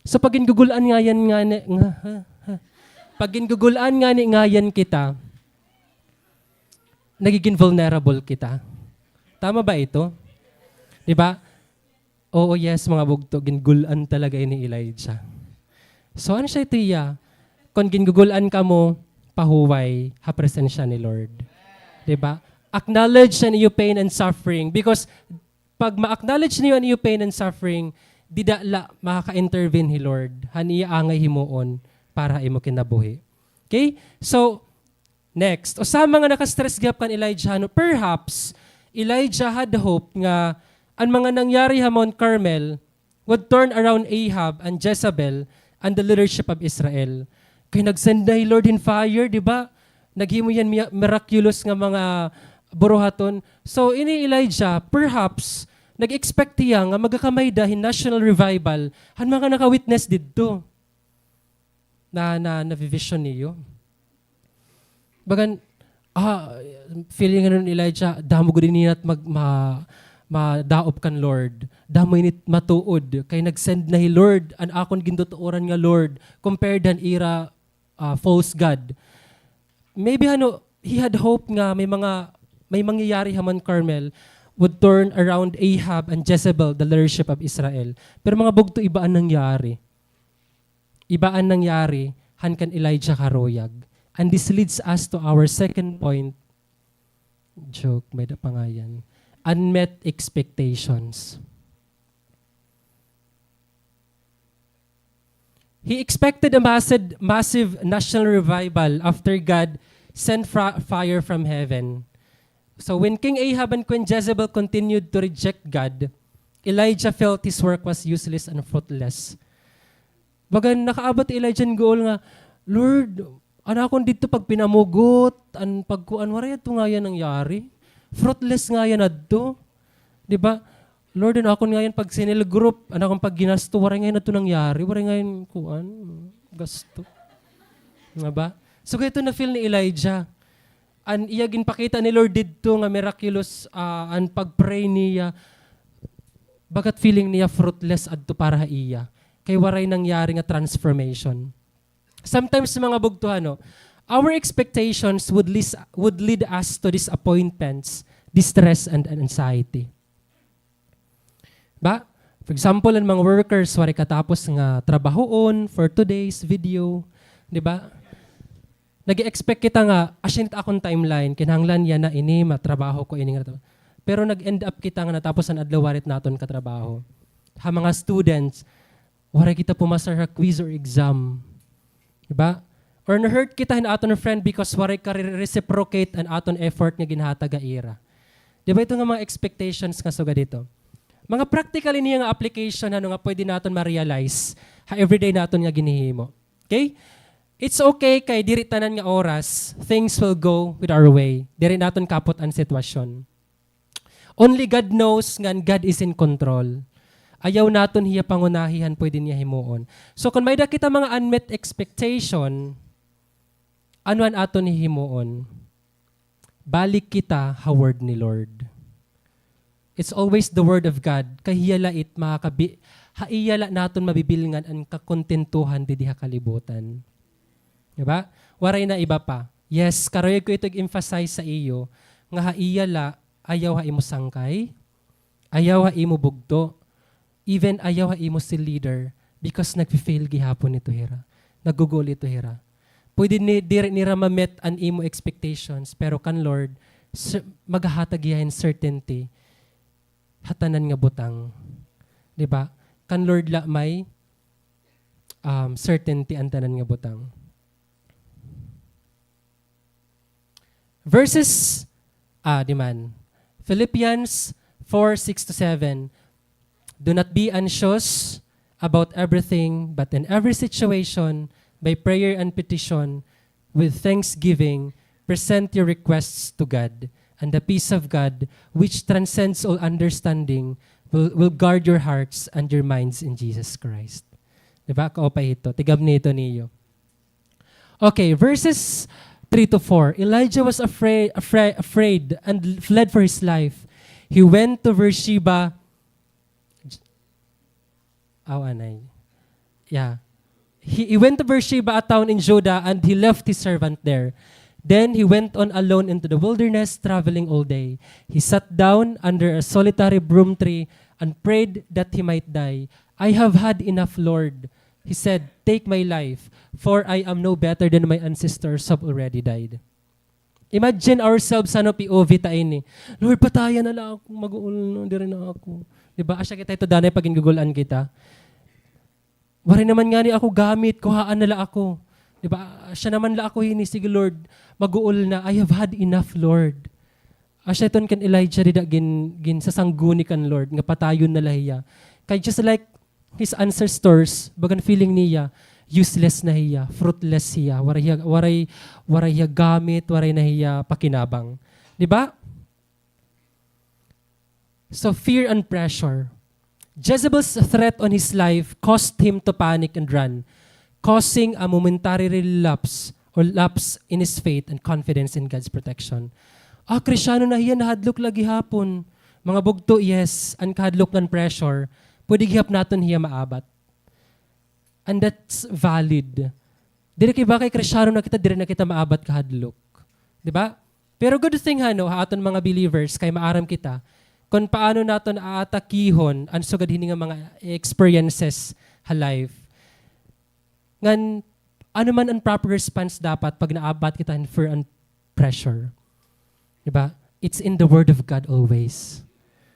So, pag gingugul-an ngayan ngani, nga, ha, ha. Pag gingugul-an ngani ngayan kita, nagiging vulnerable kita. Tama ba ito? Di ba? Oo, yes, mga bugto, gingul-an talaga ini Elijah. So, ano siya ito iya? Kon gingugul-an kamo, pahuway ha presensya ni Lord. Di ba? Acknowledge an iyo pain and suffering. Because pag ma-acknowledge niyo an iyo pain and suffering, dida la makaka-intervene hi Lord han iya angay himuon para ha imo kinabuhi. Okay? So, next, usa man nga naka-stress gihap kan Elijah, no? Perhaps, Elijah had hope nga an mga nangyari ha Mount Carmel would turn around Ahab and Jezebel and the leadership of Israel. Kay nag-send na hi Lord hin fire, di ba? Naghimo hiya hin mi-, miraculous nga mga buruhaton. So, ini Elijah, perhaps, nag-expect hiya nga magakamay da hin national revival han mga naka-witness didto. Na, na, na-vision niyo. Bagan, ah, feeling ano ni Elijah, damo gud ini nga mag-, ma-, madaop kan Lord. Damo ini matuod. Kay nag-send na hi Lord, an akon gintutuoran nga Lord, compared han ira, ah, false god. Maybe, ano, he had hope nga may mga, may mangyayari ha Mount Carmel would turn around Ahab and Jezebel, the leadership of Israel. Pero mga bugto, iba an nangyari. Iba an nangyari han kan Elijah karuyag. And this leads us to our second point. Joke, may da pa ngayan. Unmet expectations. He expected a massive, massive national revival after God sent fra-, fire from heaven. So when King Ahab and Queen Jezebel continued to reject God, Elijah felt his work was useless and fruitless. Bagan nakaabot hi Elijah hin guol nga, "Lord, an akon didto pagpinamugot, an pagkuan, waray adto ngayan nangyari. Fruitless ngayan adto." Di ba? "Lord, an akon ngayan pag-cell group, an akon pagginasto, waray ngayan adto nangyari, waray ngayan kuan, gasto." Nga ba? So, kay ito na-feel ni Elijah. An iya ginpakita ni Lord didto nga miraculous, ah, an pag-pray niya, bagat feeling niya fruitless adto para ha iya. Kay waray nangyari nga transformation. Sometimes, mga bugto, ano, our expectations would lis-, would lead us to disappointments, distress, and anxiety. Ba? For example, an mga workers, waray katapos nga trabahoon for today's video, di ba? Nag-expect kita nga, asya it akon timeline, kinahanglan yana ini, matrabaho ko ini nga. Pero nag-end up kita nga natapos an adlaw, waray it naton katrabaho. Ha mga students, waray kita pumasar ha quiz or exam. Di ba? Or na-hurt kita hin aton friend because waray ka-re-, reciprocate an aton effort nga ginhatag ha ira. Di ba ito nga mga expectations nga sugad hito? Mga practical ini nga application, ano, nga pwede naton ma-realize ha everyday naton nga ginhihimo. Okay? It's okay kay diri tanan nga oras, things will go with our way. Diri naton kapot an sitwasyon. Only God knows ngan God is in control. Ayaw naton hiya pangunahi han pwede niya himuon. So, kon may-ada kita mga unmet expectation, ano an aton hihimuon? Balik kita ha word ni Lord. It's always the word of God. Kay hiya la it makakabi-, ha iya la naton mabibilngan an kakontentuhan didi ha kalibutan. Di ba? Waray na iba pa. Yes, karuyag ko ito ig-emphasize sa iyo, nga ha iya la, ayaw ha imo sangkay, ayaw ha imo bugto, even ayaw ha imo cell leader, because nagfi-fail gihapon ito hira. Naggugol ito hira. Pwede ni, diri nira ma-met an imo expectations, pero kan Lord, cer-, maghahatag hiya hin certainty ha tanan nga butang. Di ba? Kan Lord la may, um, certainty an tanan nga butang. Verses, ah, di man. Philippians four, six to seven. "Do not be anxious about everything, but in every situation, by prayer and petition, with thanksgiving, present your requests to God, and the peace of God, which transcends all understanding, will, will guard your hearts and your minds in Jesus Christ." Di ba? Kaupay ito. Tigabni ito niyo. Okay, verses three to four. Elijah was afraid, afraid, afraid and fled for his life. He went to Beersheba. Aw, anay. Yeah. He, he went to Beersheba, a town in Judah, and he left his servant there. Then he went on alone into the wilderness, traveling all day. He sat down under a solitary broom tree and prayed that he might die. "I have had enough, Lord," he said. "Take my life, for I am no better than my ancestors have already died." Imagine ourselves, ano, P O V ta ini. "Lord, pataya na la ako, maguol na, diri na ako." Di ba? Asya kita ito, danay, pag gingugulan kita. "Waray naman ngani ako gamit, kuhaan na la ako." Di ba? "Asya naman la ako hini, sige, Lord, maguol na. I have had enough, Lord." Asya iton kan Elijah dida gin-, ginsasangguni kan Lord, nga patayon na la hiya. Kay just like his ancestors, bagan feeling niya, useless na hiya, fruitless hiya, waray hiya, waray, waray hiya gamit, waray na hiya pakinabang. Di ba? So, fear and pressure. Jezebel's threat on his life caused him to panic and run, causing a momentary relapse or lapse in his faith and confidence in God's protection. Ah, Kristiyano na hiya, nahadlok la gihapon. Mga bugto, yes, an kahadlok ngan pressure, pwede gihap naton hiya maabat. And that's valid. Diri kay ba kay Kristiyano na kita, diri na kita maabat kahadlok. Di ba? Pero good thing, ha, no, ha aton mga believers, kay maaram kita kon paano naton aatakihon an sugad hini nga mga experiences ha life. Ngan, ano man an proper response dapat pag naabat kita hin fear and pressure? Di ba? It's in the Word of God always.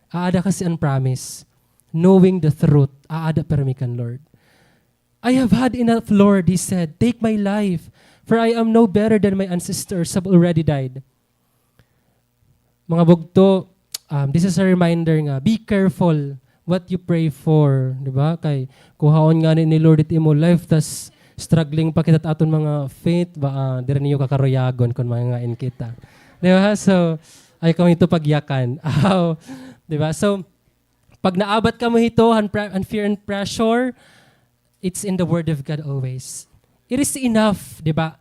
Aada kasi an promise. Knowing the truth, aada pirmi kan Lord. "I have had enough, Lord," he said. "Take my life, for I am no better than my ancestors have already died." Mga bugto, um, this is a reminder nga, be careful what you pray for, di ba? Kay, kuhaon ngani ni Lord it imo life, tas struggling pa kita it aton mga faith, ba, ah, diri niyo kakaruyagon kon mangangain kita. Di ba? So, ayaw kamo hito pagyakan. Aw, di ba? So, pag naabat kamo hito, han pre-, han fear and pressure, it's in the Word of God always. It is enough, di ba?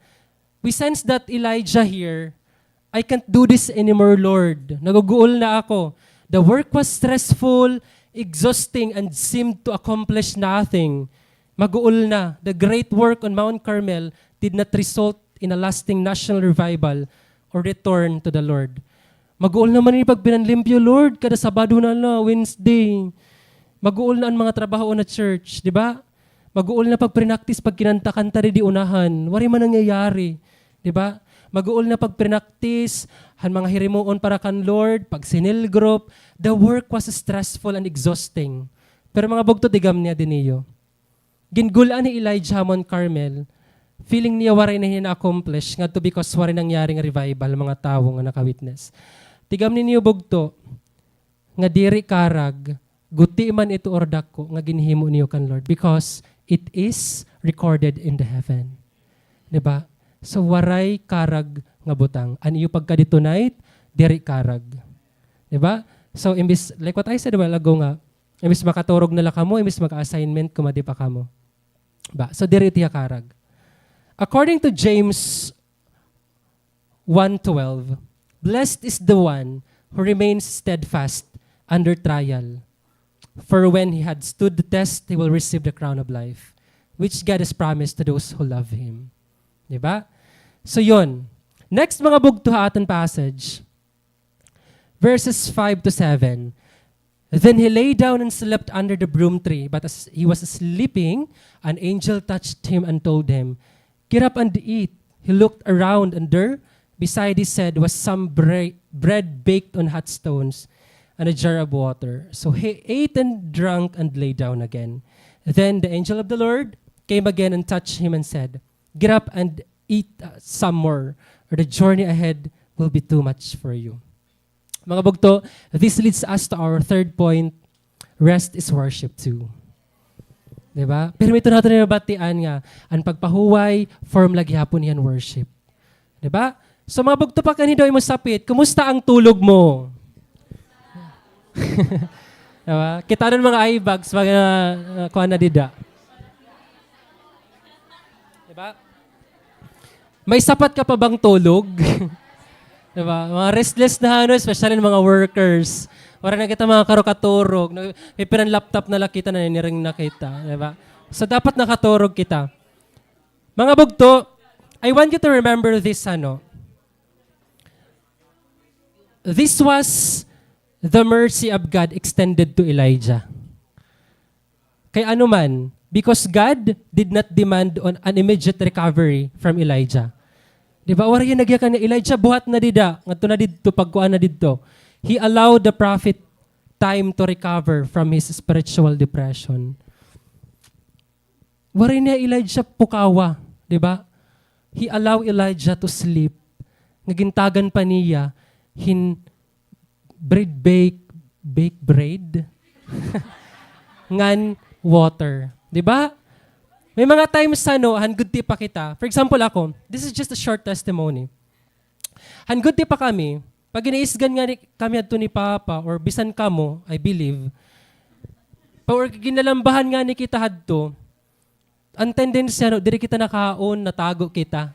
We sense that Elijah here, "I can't do this anymore, Lord. Naguguol na ako." The work was stressful, exhausting, and seemed to accomplish nothing. Maguol na. The great work on Mount Carmel did not result in a lasting national revival or return to the Lord. Maguol naman ini pagpinanlimpyo, Lord, kada Sabado na la, Wednesday. Maguol na an mga trabaho na church, di ba? Maguol na pagprinaktis, pagkinanta-kanta didi unahan. Waray man nangyayari, di ba? Maguol na pagprinaktis, han mga hirimuon para kan Lord, pag-cell group. The work was stressful and exhausting. Pero mga bugto, tigam niya diniyo. Gingul-an hi Elijah ha Mount Carmel, feeling niya waray na hiya na-accomplish ngadto because waray nangyari nga revival, mga tawo nga naka-witness. Tigam niyo bugto, nga diri karag, guti man ito or dako nga ginhimo niyo kan Lord, because it is recorded in the heaven. Di ba? So, waray karag nga butang. An iyo pagkadi tonight, diri karag. Di ba? So, imbis, like what I said a while ago nga, imbis makaturog na la kamo, imbis mag-assignment, kumadi pa kamo. Ba? So, diri tiya karag. According to James one twelve, "Blessed is the one who remains steadfast under trial. For when he had stood the test, he will receive the crown of life, which God has promised to those who love him." Di ba? So, yun. Next, mga bugto ha aton passage. Verses five to seven. "Then he lay down and slept under the broom tree, but as he was sleeping, an angel touched him and told him, 'Get up and eat.' He looked around, and there, beside his head, was some bre-, bread baked on hot stones and a jar of water. So he ate and drank and lay down again. Then the angel of the Lord came again and touched him and said, 'Get up and eat, uh, some more, or the journey ahead will be too much for you.'" Mga bugto, this leads us to our third point, rest is worship too. Di ba? Pirmi ito naton nga nabatian nga, an pagpahuway, form la gihapon hiya hin worship. Di ba? So, mga bugto, pakadi daw ha imo sapit, kumusta ang tulog mo? Di ba? Kita rin mga eye bags, mga, uh, kuha na dida. Di ba? May sapat ka pa bang tulog? Diba? Mga restless na, ano, especially mga workers. Waray na kita makakaturog. May piran laptop na la kita, naniniring na kita. Diba? So, dapat nakaturog kita. Mga bugto, I want you to remember this, ano. This was the mercy of God extended to Elijah. Kay ano man, because God did not demand on an immediate recovery from Elijah. Di ba? Waray hiya nagyakan nga, "Elijah, buhat na dida, ngadto na didto, pagkuan na didto." He allowed the prophet time to recover from his spiritual depression. Waray niya Elijah pukawa, di ba? He allowed Elijah to sleep. Nga gintagan pa niya hin bread bake, bake bread? Ngan water. Di ba? May mga times, ano, han gudti pa kita. For example, ako, this is just a short testimony. Han gudti pa kami, pag giniisgan ngani kami hadto ni Papa, or bisan kamo, I believe, pa-, or ginalambahan ngani kita hadto, an tendency, ano, diri kita nakaon, natago kita.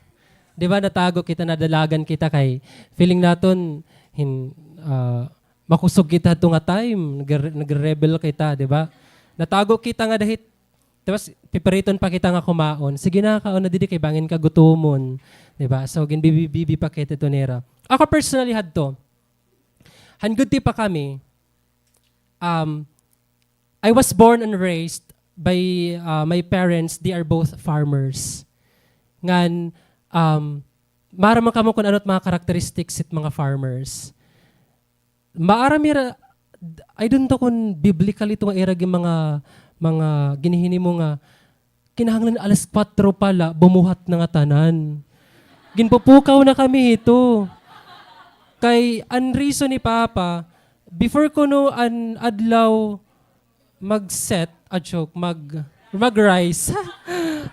Di ba, natago kita, nadalagan kita kay feeling naton hin-, ah, makusog kita hadto nga time, nagre-, nagre-rebel kita, di ba? Natago kita ngada hit, tapos pipiriton pa kita nga kumaon. Sige na, kaon na didi kay bangin ka gutomon, di ba? So, ginbibi-bibi pa kita hito nira. Ako personally hadto, han gudti pa kami, um, I was born and raised by, uh, my parents, they are both farmers. Ngan, um, maaram man kamo kun ano it mga characteristics it mga farmers. Maaram hira, I don't know kun biblical ito nga ira gin mga, mga ginihinimo nga kinahanglan alas kuwatro pa la, bumuhat na nga tanan. Ginpupukaw na kami hito. Kay an reason ni Papa, before kuno an adlaw mag-set, a joke, mag-, mag-rise.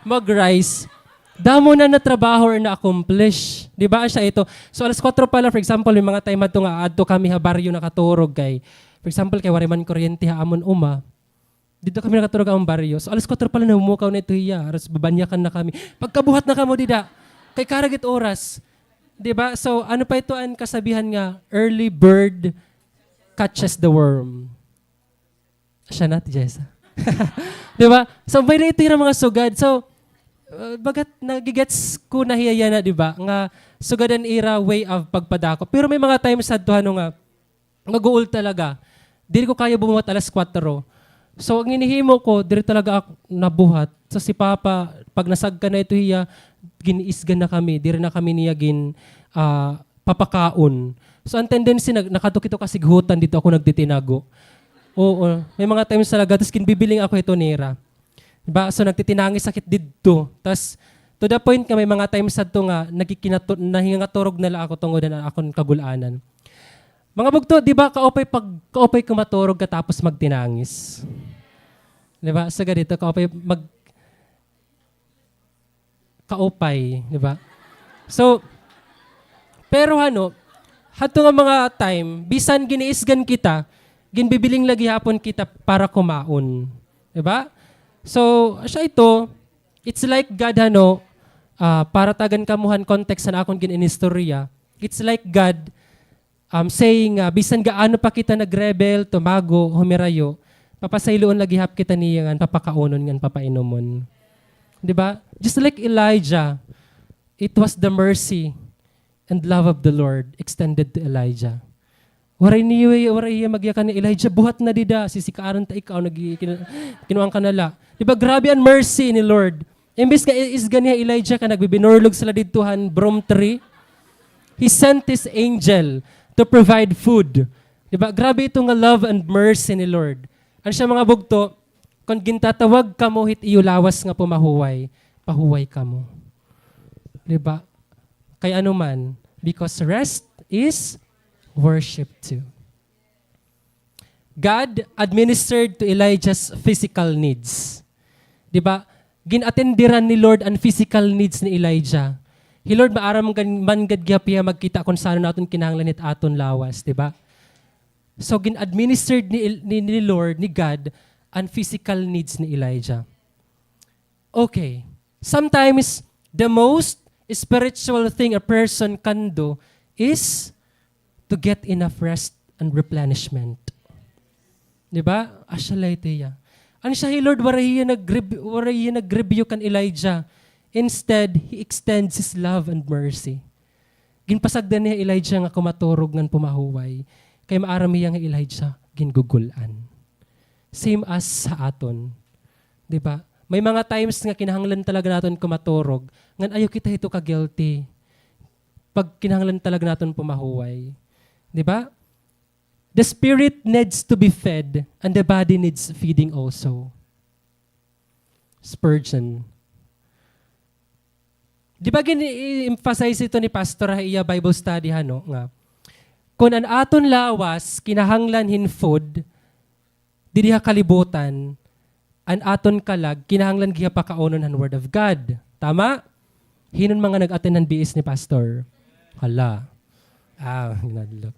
Mag-rise. Damo na natrabaho or na-accomplish. Di ba, asya ito? So, alas kuwatro pa la, for example, may mga time hadto nga, adto kami ha baryo nakaturog kay, for example, kay waray man kuryente ha amon uma. Didto kami nakaturog ha amon baryo. So, alas kuwatro pa la namumukaw na ito hiya. Aras babanyakan na kami. Pagkabuhat na kamo dida. Kay karag it oras. Di ba? So, ano pa ito an kasabihan nga, "Early bird catches the worm." Asya na, Ate Jessa. Di ba? So, may na ito hira mga sugad. So, uh, bagat nagigets ko na hiya yana, di ba? Nga sugad an ira way of pagpadako. Pero may mga times hadto, ano nga, mag-uul talaga. Diri ko kaya bumuhat alas kuwatro. So, an ginhihimo ko, diri talaga ako nabuhat. So, si Papa, pag nasagkan na ito hiya, gin-isgan na kami. Diri na kami niya gin-, ah, papakaon. So, an tendency, nag-, nakadto kita ha kasighutan, didto ako nagtitinago. Oo. May mga times talaga, tas ginbibiling ako hito nira. Di ba? So, nagtitinangis ak hit didto. Tas, to the point nga may mga times hadto nga nagkikinato-, nahingangaturog na la ako tungod han akon kagul-anan. Mga bugto, di ba, kaupay pag, kaupay ko maturog katapos magtinangis? Di ba? Sugad hito, kaupay mag-, kaupay, di ba? So, pero, ano, hadto nga mga time, bisan giniisgan kita, ginbibiling la gihapon kita para kumaon. Di ba? So, asya ito, it's like God, ano, ah, para tagan kamo han context han akon gin-inistorya, it's like God, um, saying nga, bisan gaano pa kita nag-rebel, tumago, humirayo, papasayloon la gihap kita niya ngan papakaunon ngan papainomon. Di ba? Just like Elijah, it was the mercy and love of the Lord extended to Elijah. Waray niya, waray hiya magyakan ni Elijah, buhat na dida, sisikaaran ta ikaw, nag-, kin-, kinuan ka na la. Di ba, grabe an mercy ni Lord. Imbis nga i-, isgan niya Elijah ka nagbibinurlog sila didto han broom tree, he sent his angel to provide food. Di ba? Grabe ito nga love and mercy ni Lord. Ano siya, mga bugto? Kon gintatawag kamo hit iyo lawas nga pumahuway, pahuway kamo. Di ba? Kay ano man, because rest is worship too. God administered to Elijah's physical needs. Di ba? Gin-atenderan ni Lord an physical needs ni Elijah. Hi Lord, maaram gan-, man gad gihap hiya magkita kon san-o naton kinahanglan hit aton lawas, di ba? So, gin-administered ni, ni, ni Lord, ni God, an physical needs ni Elijah. Okay. Sometimes, the most spiritual thing a person can do is to get enough rest and replenishment. Di ba? Asya la ito hiya. Ano siya, hi Lord, waray hiya nag-, waray hiya nag-rebuke kan Elijah. Instead, he extends his love and mercy. Ginpasagdan niya hi Elijah nga kumaturog ngan pumahuway. Kay maaram hiya nga hi Elijah gingugul-an. Same as sa aton. Di ba? May mga times nga kinahanglan talaga naton kumaturog, ngan ayaw kita hito ka-guilty. Pag kinahanglan talaga naton pumahuway. Di ba? The spirit needs to be fed and the body needs feeding also. Spurgeon. Di ba gin-emphasize ito ni Pastor ha iya Bible study, hano, nga kun an aton lawas kinahanglan hin food didi ha kalibutan, an aton kalag kinahanglan gihap pakaunon han Word of God. Tama? Hin-o man nga nag-attend han B S ni Pastor? Hala. Ah, ginadlok.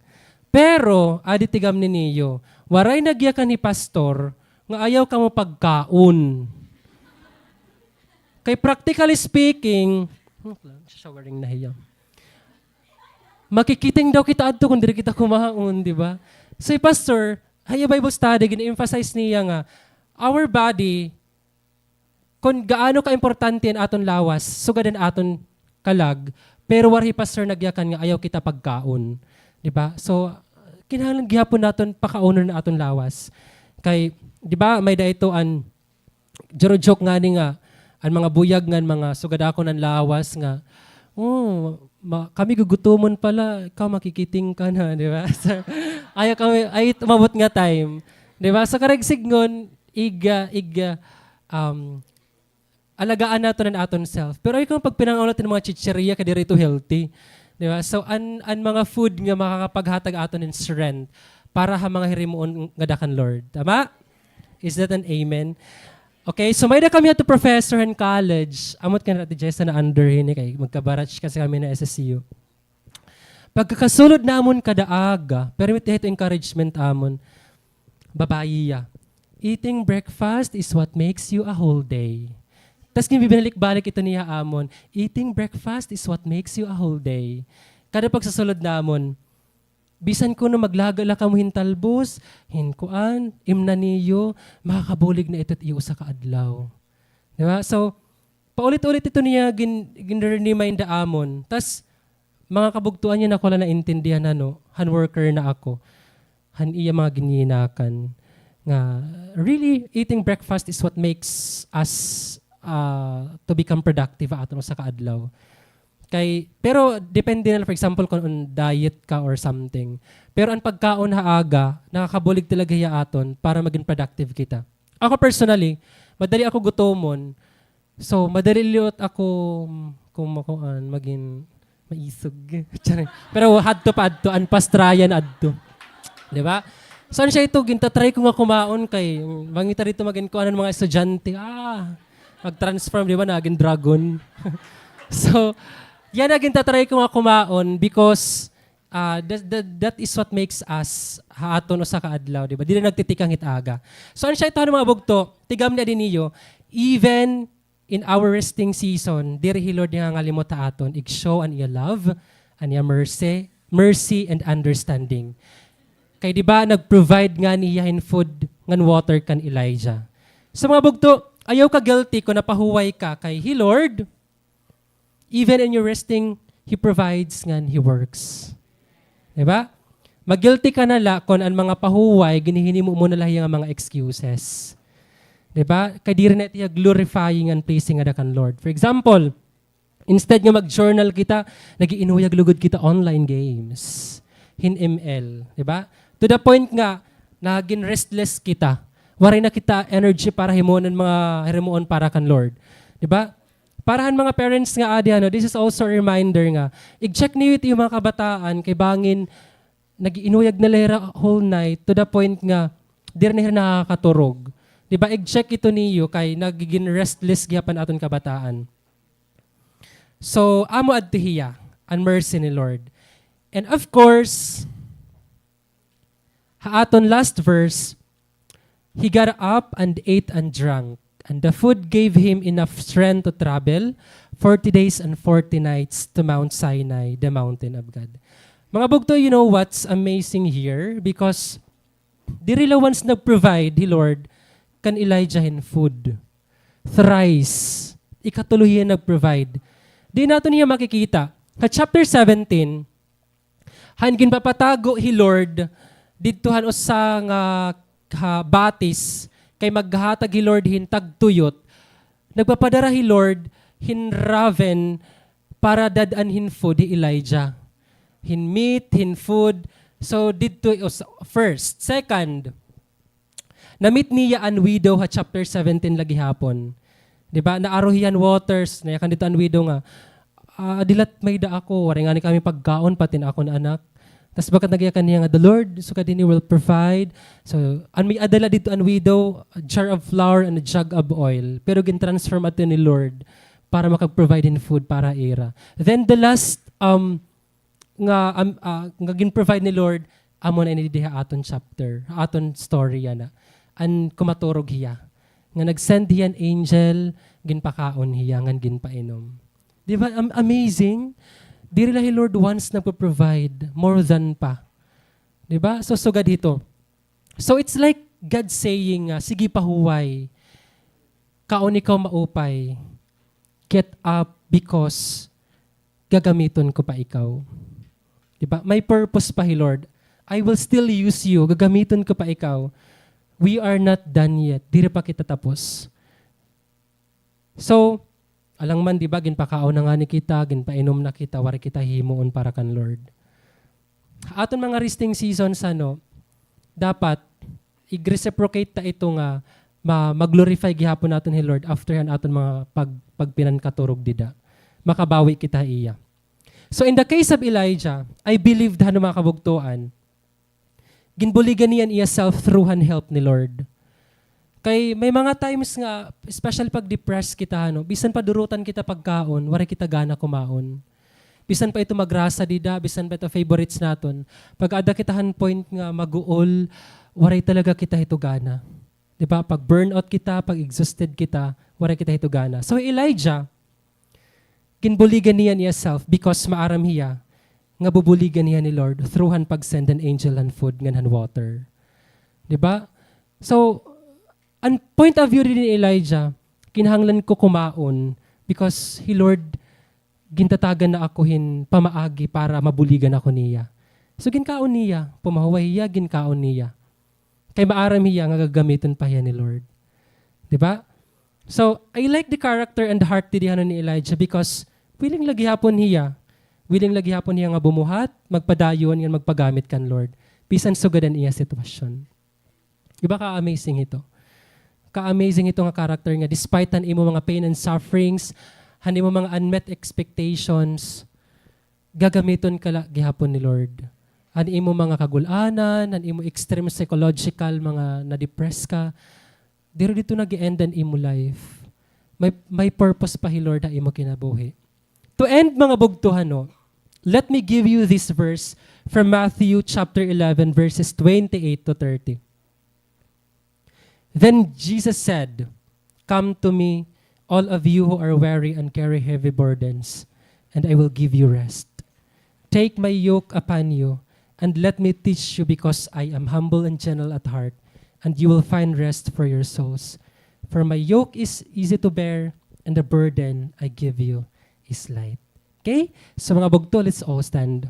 Pero, adi tigam ni niyo, waray nagyakan hi Pastor nga ayaw kamo pagkaon. Kay practically speaking, showering na hiya. Makikiting daw kita adto kung diri kita kumaon, di ba? So, hi Pastor, ha iya Bible study, gin-emphasize niya nga, our body, kung gaano ka-importante an aton lawas, sugad an aton kalag, pero waray hi Pastor nagyakan nga ayaw kita pagkaon. Di ba? So, kinahanglan gihapon naton pakaunon an aton lawas. Kay, di ba, may-ada ito an, joke-joke ngani nga, an mga buyag ngan mga sugad akon an lawas nga, "Oh, ma-, kami gugutomon pala, ikaw makikiting ka na," di ba? So, ayaw kami, ay, umabot nga time. Di ba? So, karuyag sidngon, iga, iga, um, alagaan naton an aton self. Pero ayaw kamo pagpinangaon hin mga chichirya kay diri ito healthy. Di ba? So, an, an mga food nga makakapaghatag aton hin strength para ha mga hirimuon ngada kan Lord. Tama? Is that an amen? Okay, so may-ada kami hadto professor han college. Ambot kan Ate Jessa na under hini kay magkabarrage kasi kami na S S U. Pagkakasulod namon kada aga, pero may ito encouragement amon. Babayi hiya. "Eating breakfast is what makes you a whole day." Tas ginbibinalik-balik ito niya ha amon, "Eating breakfast is what makes you a whole day." Kada pagsasulod namon, bisan kuno maglaga la kamo hin talbos, hin kuan, imna niyo, makakabulig na ito it iyo usa ka adlaw. Di ba? So, paulit-ulit ito niya gin-, gin-remind ha amon. Tas, mga kabugtoan niya, ako la naintindihan, ano, han worker na ako. Han iya mga ginyinakan. Nga, really, eating breakfast is what makes us, ah, to become productive ha aton usa ka adlaw. Kay, pero depende na, for example, kung on diet ka or something. Pero an pagkaon ha aga, nakakabulig talaga hiya aton para magin productive kita. Ako personally, madali ako gutomon. So, madali liwat ako, mm, kung makuan, magin maisog. Charing. Pero hadto pa adto, an pastrayan adto. Di ba? So, ano siya ito, gintatry ko nga kumaon kay, mm, mangita dito magin kuan an mga estudyante. Ah, mag-transform, di ba, nagin dragon. So, yana gintatry ko nga kumaon because, ah, that, that, that is what makes us ha aton usa ka adlaw, di ba? Diri nagtitikang it aga. So, ano siya ito, ano, mga bugto? Tigam na din niyo, even in our resting season, diri hi Lord nangangalimot ha aton, ig-show an iya love, an iya mercy, mercy and understanding. Kay di ba, nag-provide ngani hiya hin food ngan water kan Elijah. So, mga bugto, ayaw ka guilty kung napahuway ka kay hi Lord, even in your resting, He provides ngan He works. Di ba? Ma-guilty ka na la kon an mga pahuway, ginhihinimo mo na la hiya nga mga excuses. Di ba? Kay diri na ito hiya glorifying and pleasing ngada kan Lord. For example, instead nga mag-journal kita, nag-iinuyag lugod kita online games. Hin M L, di ba? To the point nga, nagin restless kita. Waray na kita energy para himuon an mga hirimuon para kan Lord. Di ba? Para han mga parents nga adi, ano, this is also a reminder nga, ig-check niyo ito iyo mga kabataan, kay bangin, nag-iinuyag na la hira whole night to the point nga diri na hira nakakaturog. Di ba, ig-check ito niyo kay nagigin restless gihap an aton kabataan. So, amo adto hiya, an mercy ni Lord. And of course, ha aton last verse, "He got up and ate and drank, And the food gave him enough strength to travel forty days and forty nights to Mount Sinai, the mountain of God. Mga bugto, you know what's amazing here? Because diri la once nag-provide hi Lord kan Elijah hin food. Thrice. Ikatulo hiya nag-provide. Di naton hiya makikita. Ha chapter seventeen, han ginpapatago hi Lord didto han usa nga, ha, batis, kay maghatag hi Lord hin tagtuyot. Nagpapadara hi Lord hin raven para dad-an hin food hi Elijah. Hin meat, hin food. So, didto us-, first. Second, na-meet niya an widow ha chapter seventeen la gihapon. Di ba? Naaro hiya han waters, nayakan didto an widow nga, "Ah, adi la it may-ada ako, waray ngani kami pagkaon, pati an akon anak." Tas bakat nagyakan hiya nga, "The Lord, sugad hini, will provide." So, an may-ada la didto an widow, a jar of flour and a jug of oil. Pero gin-transform adto ni Lord para makag-provide hin food para ira. Then the last, um, nga, am-, ah, nga gin-provide ni Lord, amo na ini didi ha aton chapter, ha aton story yana. An kumaturog hiya. Nga nag-send hiya hin angel, ginpakaon hiya, ngan ginpainom. Di ba? Am-, amazing. Diri la hi Lord once nagpo-provide, more than pa. Di ba? So, sugad hito. So, it's like God saying, ah, "Sige, pahuway. Kaon ikaw maupay. Get up because gagamiton ko pa ikaw." Di ba? May purpose pa hi Lord. "I will still use you. Gagamiton ko pa ikaw." We are not done yet. Diri pa kita tapos. So, alangan man, di ba, ginpakaon na ngani kita, ginpainom na kita, waray kita hihimuon para kan Lord. Aton mga resting seasons, ano, dapat i-reciprocate ta ito nga ma-, mag-glorify gihapon naton hi Lord after han aton mga pag-, pagpinankaturog dida. Makabawi kita ha iya. So, in the case of Elijah, I believe, ano, mga kabugtoan, ginbuligan niya an iya self through han help ni Lord. Kay may mga times nga, especially pag depressed kita, ano, bisan pa durutan kita pagkaon, waray kita gana kumaon. Bisan pa ito magrasa dida, bisan pa ito favorites naton. Pag-ada kita han point nga maguol, waray talaga kita hito gana. Di ba? Pag burnout kita, pag exhausted kita, waray kita hito gana. So, Elijah, ginbuligan niya an iya self because maaram hiya nga bubuligan hiya ni Lord through han pag-send han angel han food ngan han water. Di ba? So, an point of view didi ni Elijah, kinahanglan ko kumaon because hi Lord, gintatagan na ako hin pamaagi para mabuligan ako niya. So, ginkaon niya, pumahuway hiya, ginkaon niya. Kay maaram hiya nga gagamiton pa hiya ni Lord. Di ba? So, I like the character and the heart didi, ano, ni Elijah because willing la gihapon hiya. Willing la gihapon hiya nga bumuhat, magpadayon, ngan magpagamit kan Lord. Bisan sugad an iya sitwasyon. Di ba ka-amazing ito? Ka-amazing ito nga character nga despite han imo mga pain and sufferings, han imo mga unmet expectations, gagamiton ka la gihapon ni Lord. An imo mga kagul-anan, an imo extreme psychological, mga na-depress ka, diri didto nag-e-end an imo life. May, may purpose pa hi Lord ha imo kinabuhi. To end, mga bugtohan, no, let me give you this verse from Matthew chapter eleven, verses twenty-eight to thirty. Then Jesus said, "Come to me, all of you who are weary and carry heavy burdens, and I will give you rest. Take my yoke upon you, and let me teach you, because I am humble and gentle at heart, and you will find rest for your souls. For my yoke is easy to bear, and the burden I give you is light." Okay? So, mga bugto, let's all stand.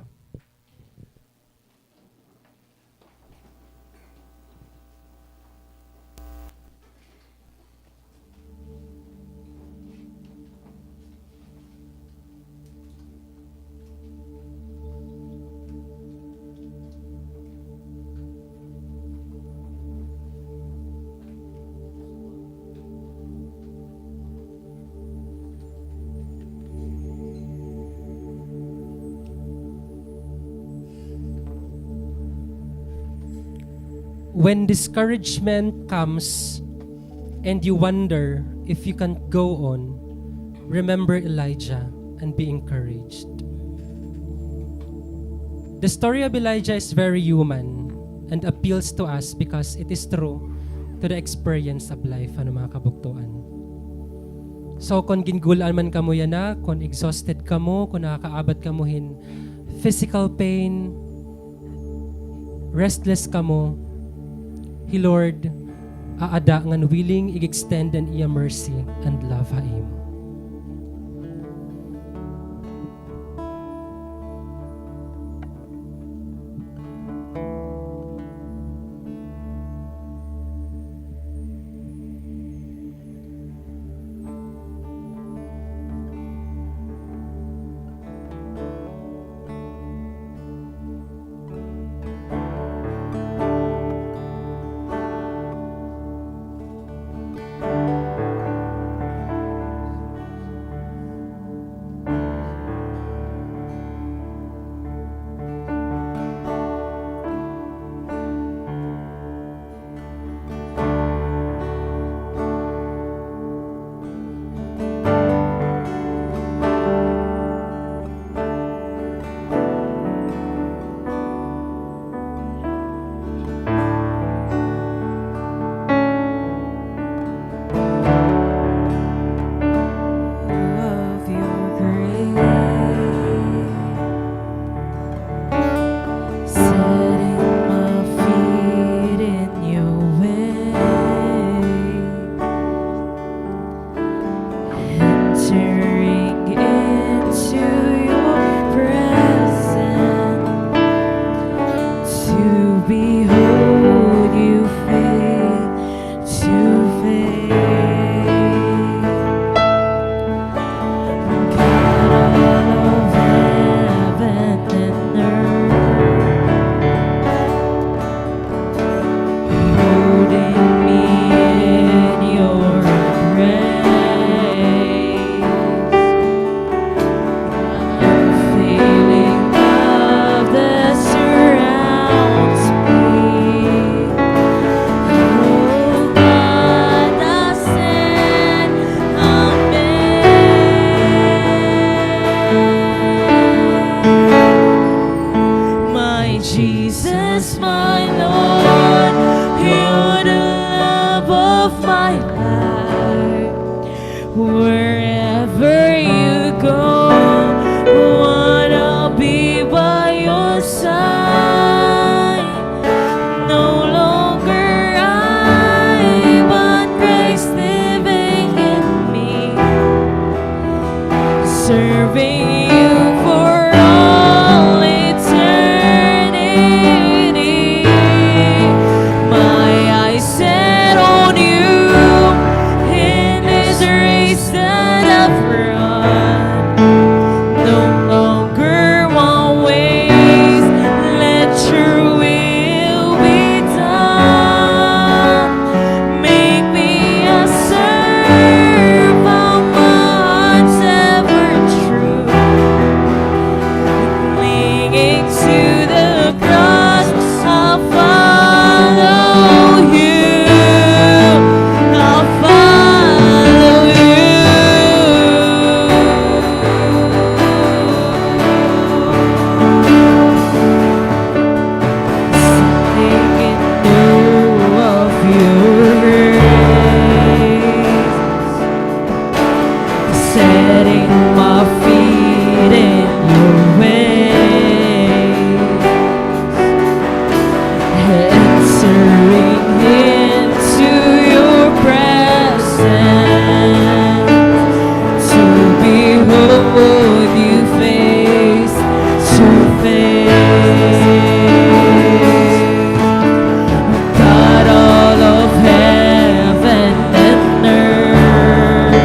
When discouragement comes and you wonder if you can go on, remember Elijah and be encouraged. The story of Elijah is very human and appeals to us because it is true to the experience of life, ano, mga kabugtoan. So, kon gingul-an man kamo yana, kon exhausted kamo, kon nakakaabat kamo hin physical pain, restless kamo, hi Lord aada ngan willing ig-extend an iya mercy and love ha imo. Of your grace, setting my feet in your way. Entering into your presence to behold you face to face. God of heaven and earth, holding me in your embrace. Unfailing love that surrounds me. Oh God, I stand amazed. My Jesus, my Lord, you're the love of my life. Wherever you go, wanna be by your side. No longer I, but Christ living in me. Serving you for all eternity. My eyes set on you in this race that I've run. No longer my ways, let your will be done. Make me a servant, my heart's ever true. Clinging to the cross, I'll follow you. I'll follow you. Singing new of your grace, setting my feet in your ways, entering into your presence to behold you face to face. God, all of heaven and earth,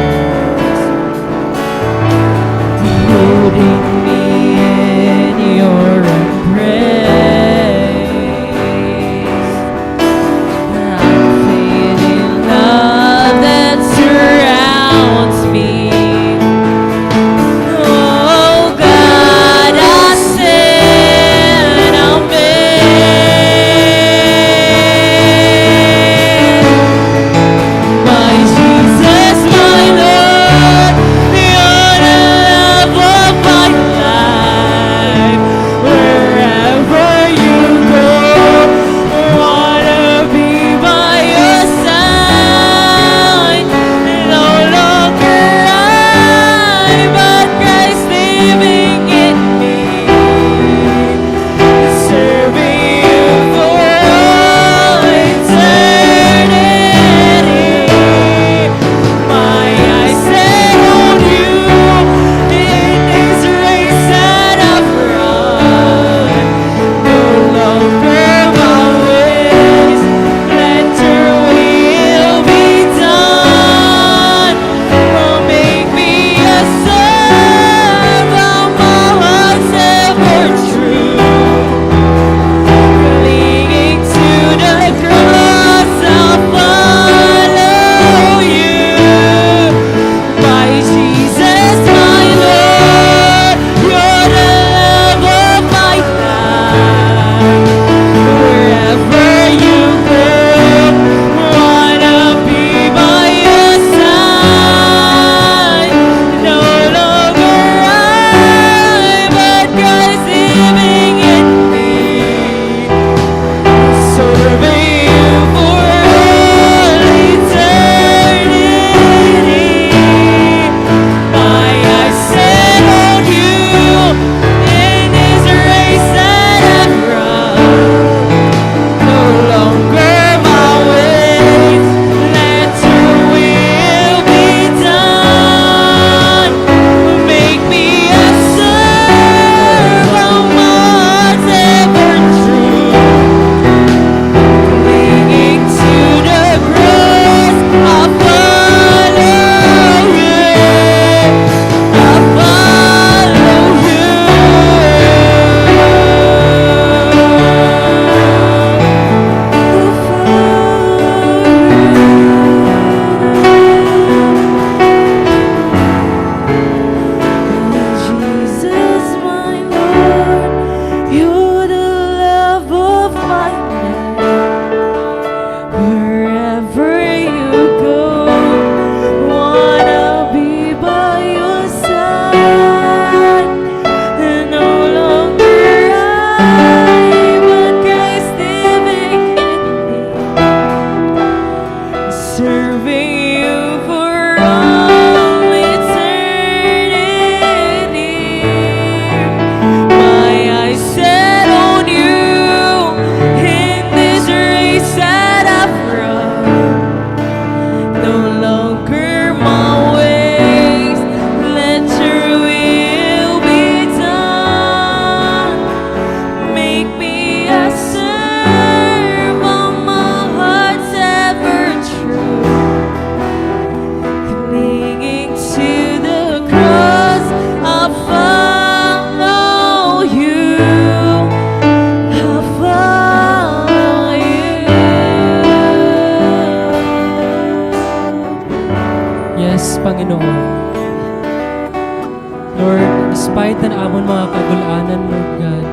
Despite han amon mga kagul-anan, Lord God,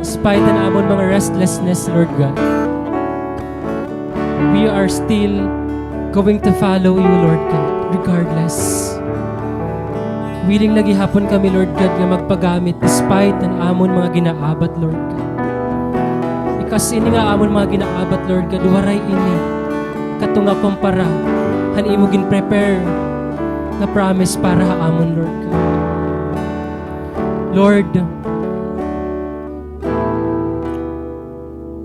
despite han amon mga restlessness, Lord God, we are still going to follow you, Lord God, regardless. Willing na gihapon kami, Lord God, nga magpagamit despite han amon mga ginaabat, Lord God. Because ini nga amon mga ginaabat, Lord God, waray ini katunga kumpara han imo gin-prepare nga promise para ha amon, Lord God. Lord,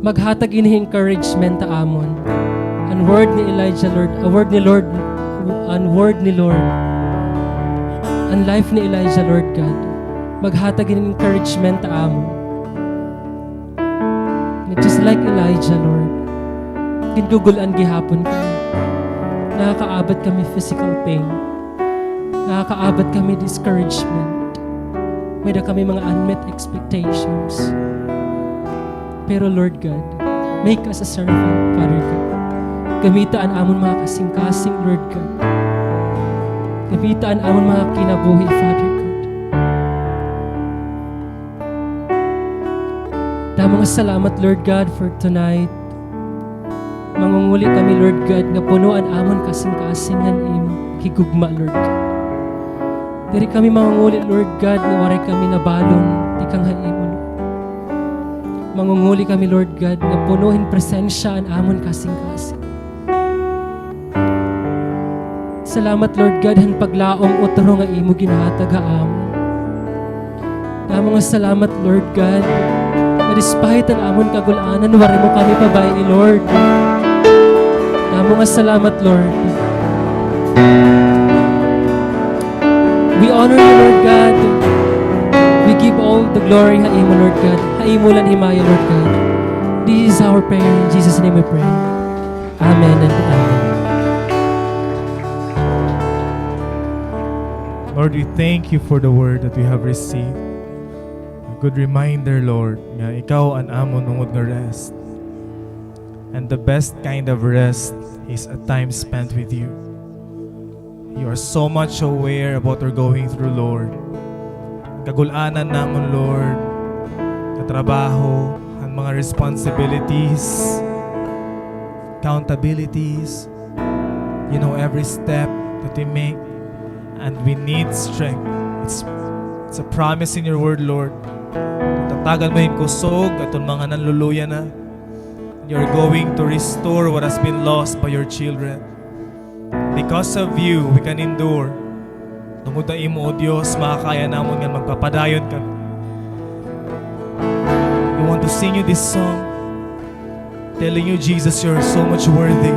maghatag ini encouragement ha amon. An word ni Elijah, Lord, a word ni Lord, an word ni Lord. An life ni Elijah, Lord God, maghatag ini encouragement ha amon. Nga just like Elijah, Lord, gingugul-an gihapon kami. Nakakaabat kami physical pain. Nakakaabat kami discouragement. May-ada kami mga unmet expectations. Pero Lord God, make us a servant, Father God. Gamita an amon mga kasingkasing, Lord God. Gamita an amon mga kinabuhi, Father God. Damo nga salamat, Lord God, for tonight. Mangunguli kami, Lord God, nga puno an amon kasingkasing han imo higugma, Lord God. Diri kami mangunguli, Lord God, nga waray kami nabalon tikang ha imo, Lord. Mangunguli kami, Lord God, nga puno hin presensya an amon kasingkasing. Salamat, Lord God, han paglaom utro nga imo ginhatag ha amon. Damo nga salamat, Lord God, nga despite an amon kagul-anan, waray mo kami pabai-i, Lord. Damo nga salamat, Lord. We honor you, Lord God. We give all the glory ha imo, Lord God. Ha imo la an himaya, Lord God. This is our prayer. In Jesus' name we pray. Amen and amen. Lord, we thank you for the word that we have received. A good reminder, Lord, nga ikaw an amon ungod nga rest. And the best kind of rest is a time spent with you. You are so much aware about what we're going through, Lord. Kagul-anan namon, Lord, katrabaho, an mga responsibilities, accountabilities. You know every step that we make, and we need strength. It's, it's a promise in your word, Lord. Tatagan mo hin kusog aton mga nanluluya na. You're going to restore what has been lost by your children. Because of you, we can endure. Tungod ha imo, O Dios, makakaya namon nga magpapadayon kami. We want to sing you this song, telling you, Jesus, you're so much worthy.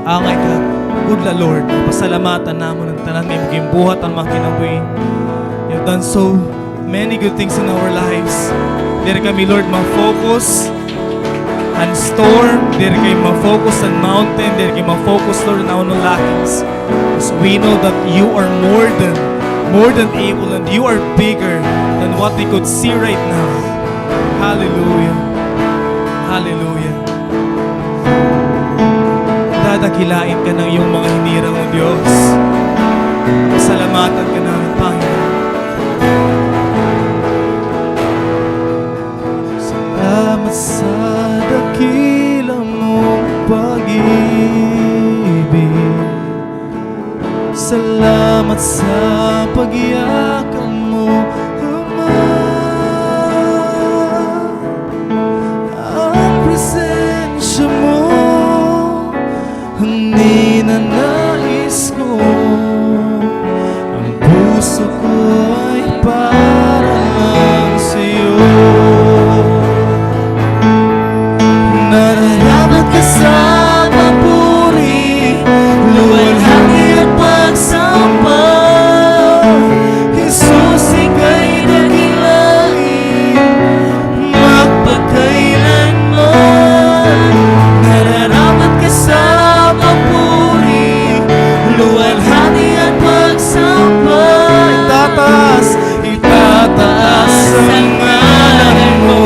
Angay ka gud la, Lord. Pasalamatan namon an tanan nga imo ginbuhat han mga kinabuhi. You have done so many good things in our lives. Diri kami, Lord, ma-focus han storm. Diri kami ma-focus han mountain. Diri kami ma-focus, Lord, han amon lackings. 'Cause we know that you are more than, more than able, and you are bigger than what we could see right now. Hallelujah. Hallelujah. Dadakilain ka ng iyong mga hinirang, O Diyos. Pasalamatan ka namin, Panginoon. Salamat sa dakila mong pag-ibig. Salamat sa pagyakan mo, Ama. Ang presensya mo ang ninanais ko. Ang puso ko'y para lang sa'yo. Nararapat ka sa papuri, luwalhati at pagsamba. Jesus, ika'y dakilain magpakailanman. Nararapat ka sa papuri, luwalhati at pagsamba. Itataas, itataas ang ngalan mo,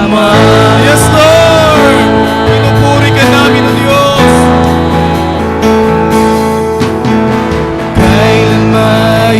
Ama. Yes, Lord! Pinupuri ka namin, O Diyos. Kailan man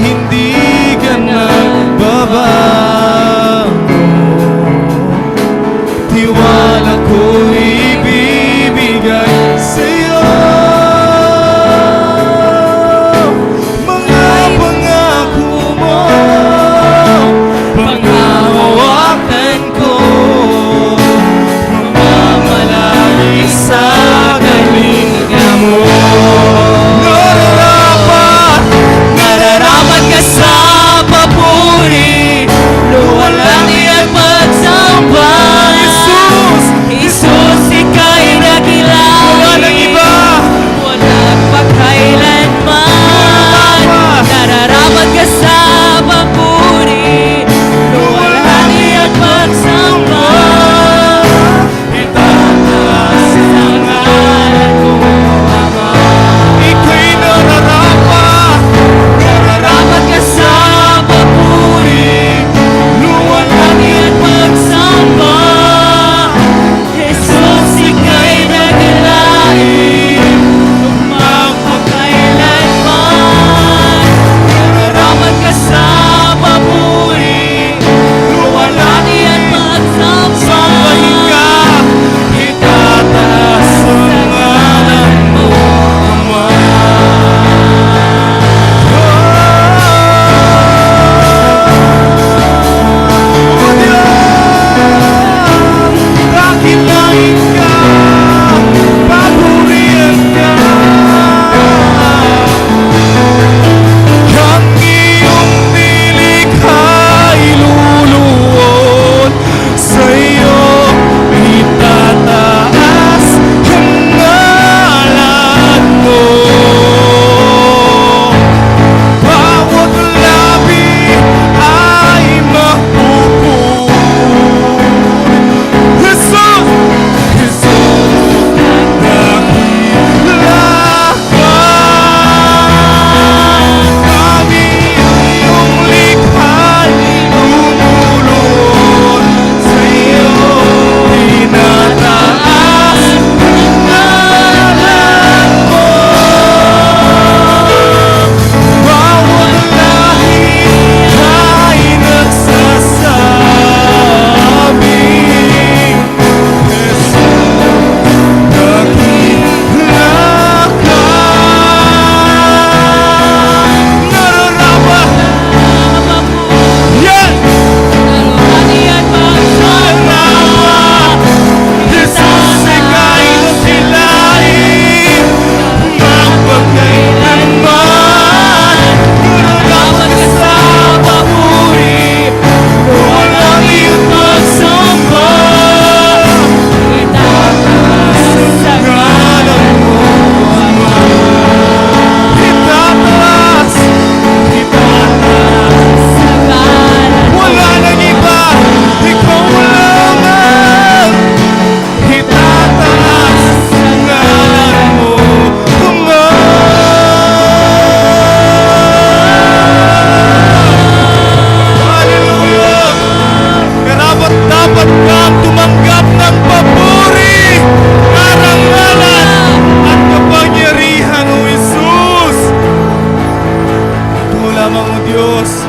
Diyos.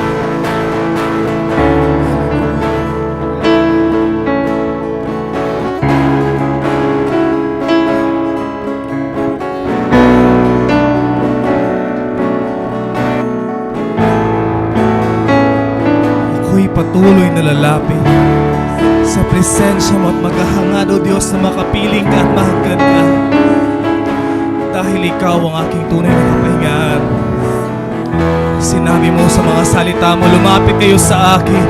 Ako'y patuloy na lalapit sa presensya mo at maghahangad, O Diyos, na makapiling ka at mahanggan ka. Dahil ikaw ang aking tunay na kapahingahan. Sinabi mo sa mga salita mo, "Lumapit kayo sa akin,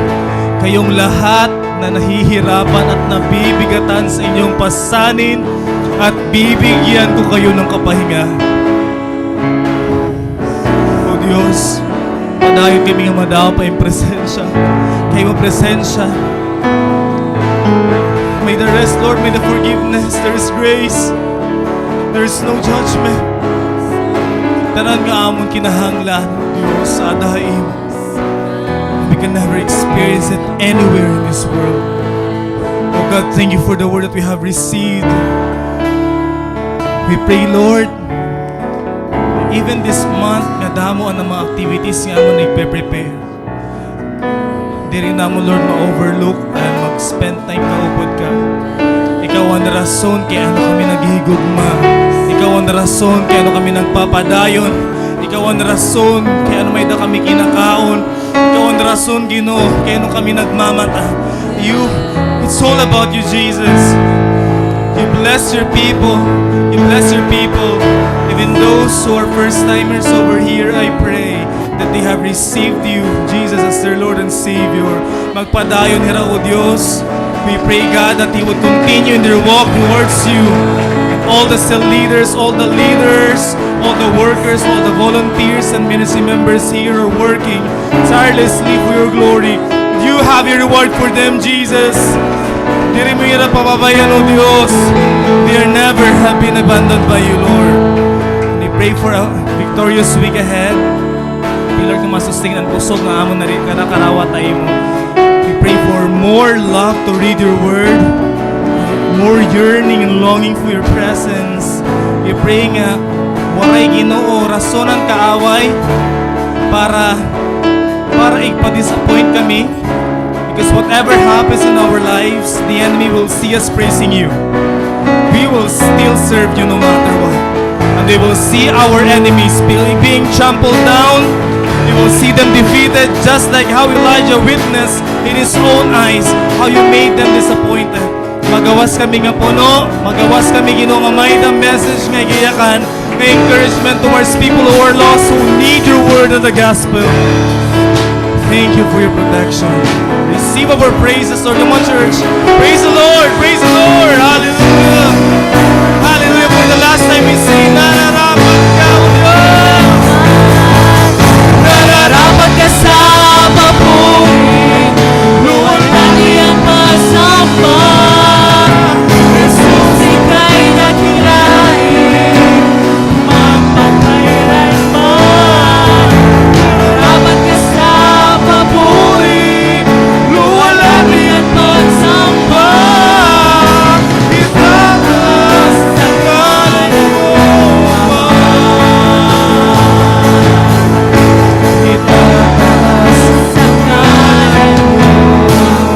kayong lahat na nahihirapan at nabibigatan sa inyong pasanin, at bibigyan ko kayo ng kapahinga." O Diyos, padayon kami nga madamo pa im presensya. Kay mo presensya. May the rest, Lord, may the forgiveness. There is grace. There is no judgment. Tanan nga amon kinahanglan, Diyos, ada ha imo. We can never experience it anywhere in this world. Oh God, thank you for the word that we have received. We pray, Lord, even this month, nga damo an mga activities nga amon nagpe-prepare. Diri namon, Lord, ma-overlook an mag-spend time kaupod ka. Ikaw an rason kay ano kami naghihigugma. Ikaw an rason kay ano kami nagpapadayon. Ikaw an rason kay ano may-ada kami kinakaon. Ikaw an rason, Ginoo, kay ano kami nagmamata. You, it's all about you, Jesus. You bless your people. You bless your people. Even those who are first-timers over here, I pray that they have received you, Jesus, as their Lord and Savior. Magpadayon hira, O Diyos. We pray, God, that He would continue in their walk towards you. And all the cell leaders, all the leaders, all the workers, all the volunteers and ministry members here are working tirelessly for your glory. You have your reward for them, Jesus. Diri mo hira pababayan, O Diyos. They are never have been abandoned by you, Lord. And we pray for a victorious week ahead. Pray, Lord, nga ma-sustain an kusog nga amon nari-, karakarawa ta imo. We pray for more love to read your word, more yearning and longing for your presence. We pray nga waray, Ginoo, rason an kaaway para, para igpa-disappoint kami. Because whatever happens in our lives, the enemy will see us praising you. We will still serve you no matter what. And they will see our enemies be-, being trampled down. They will see them defeated, just like how Elijah witnessed in his own eyes how you made them disappointed. Magawas kami nga puno, magawas kami, Ginoo, nga may-ada message nga giyakan, may encouragement towards people who are lost, who need your word and the gospel. Thank you for your protection. Receive our praises, Lord. Come on, church. Praise the Lord. Praise the Lord. Hallelujah. Hallelujah. For the last time we sing, nararapat ka, O Diyos. Nararapat ka sa papuri, luwal na niyang masamba. Jesus, ika'y nakirain, magpakailanman. Nararapat ka sa papuri, luwal na niyang masamba. Itataas ang ngalan mo, Ama. Itataas ang ngalan mo, Ama.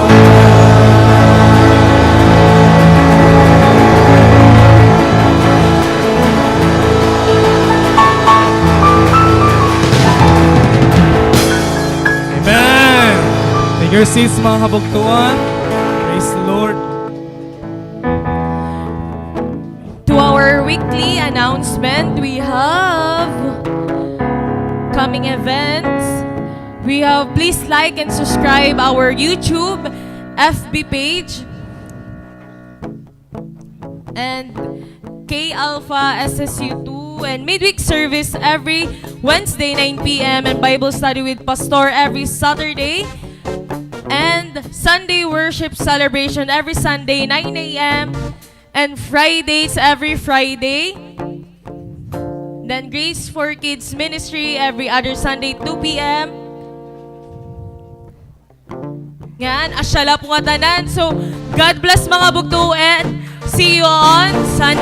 Amen. Take your seats, mga kabugtuan. Praise the Lord. To our weekly announcement, we have coming events. We have, please like and subscribe our YouTube, F B page, and K Alpha S S U two, and midweek service every Wednesday, nine p.m., and Bible study with Pastor every Saturday, and Sunday worship celebration every Sunday, nine a.m., and Fridays every Friday. Then Grace for Kids Ministry every other Sunday, two p.m. Ngan, asya la po ngatanan. So, God bless, mga bugto, and see you on Sunday.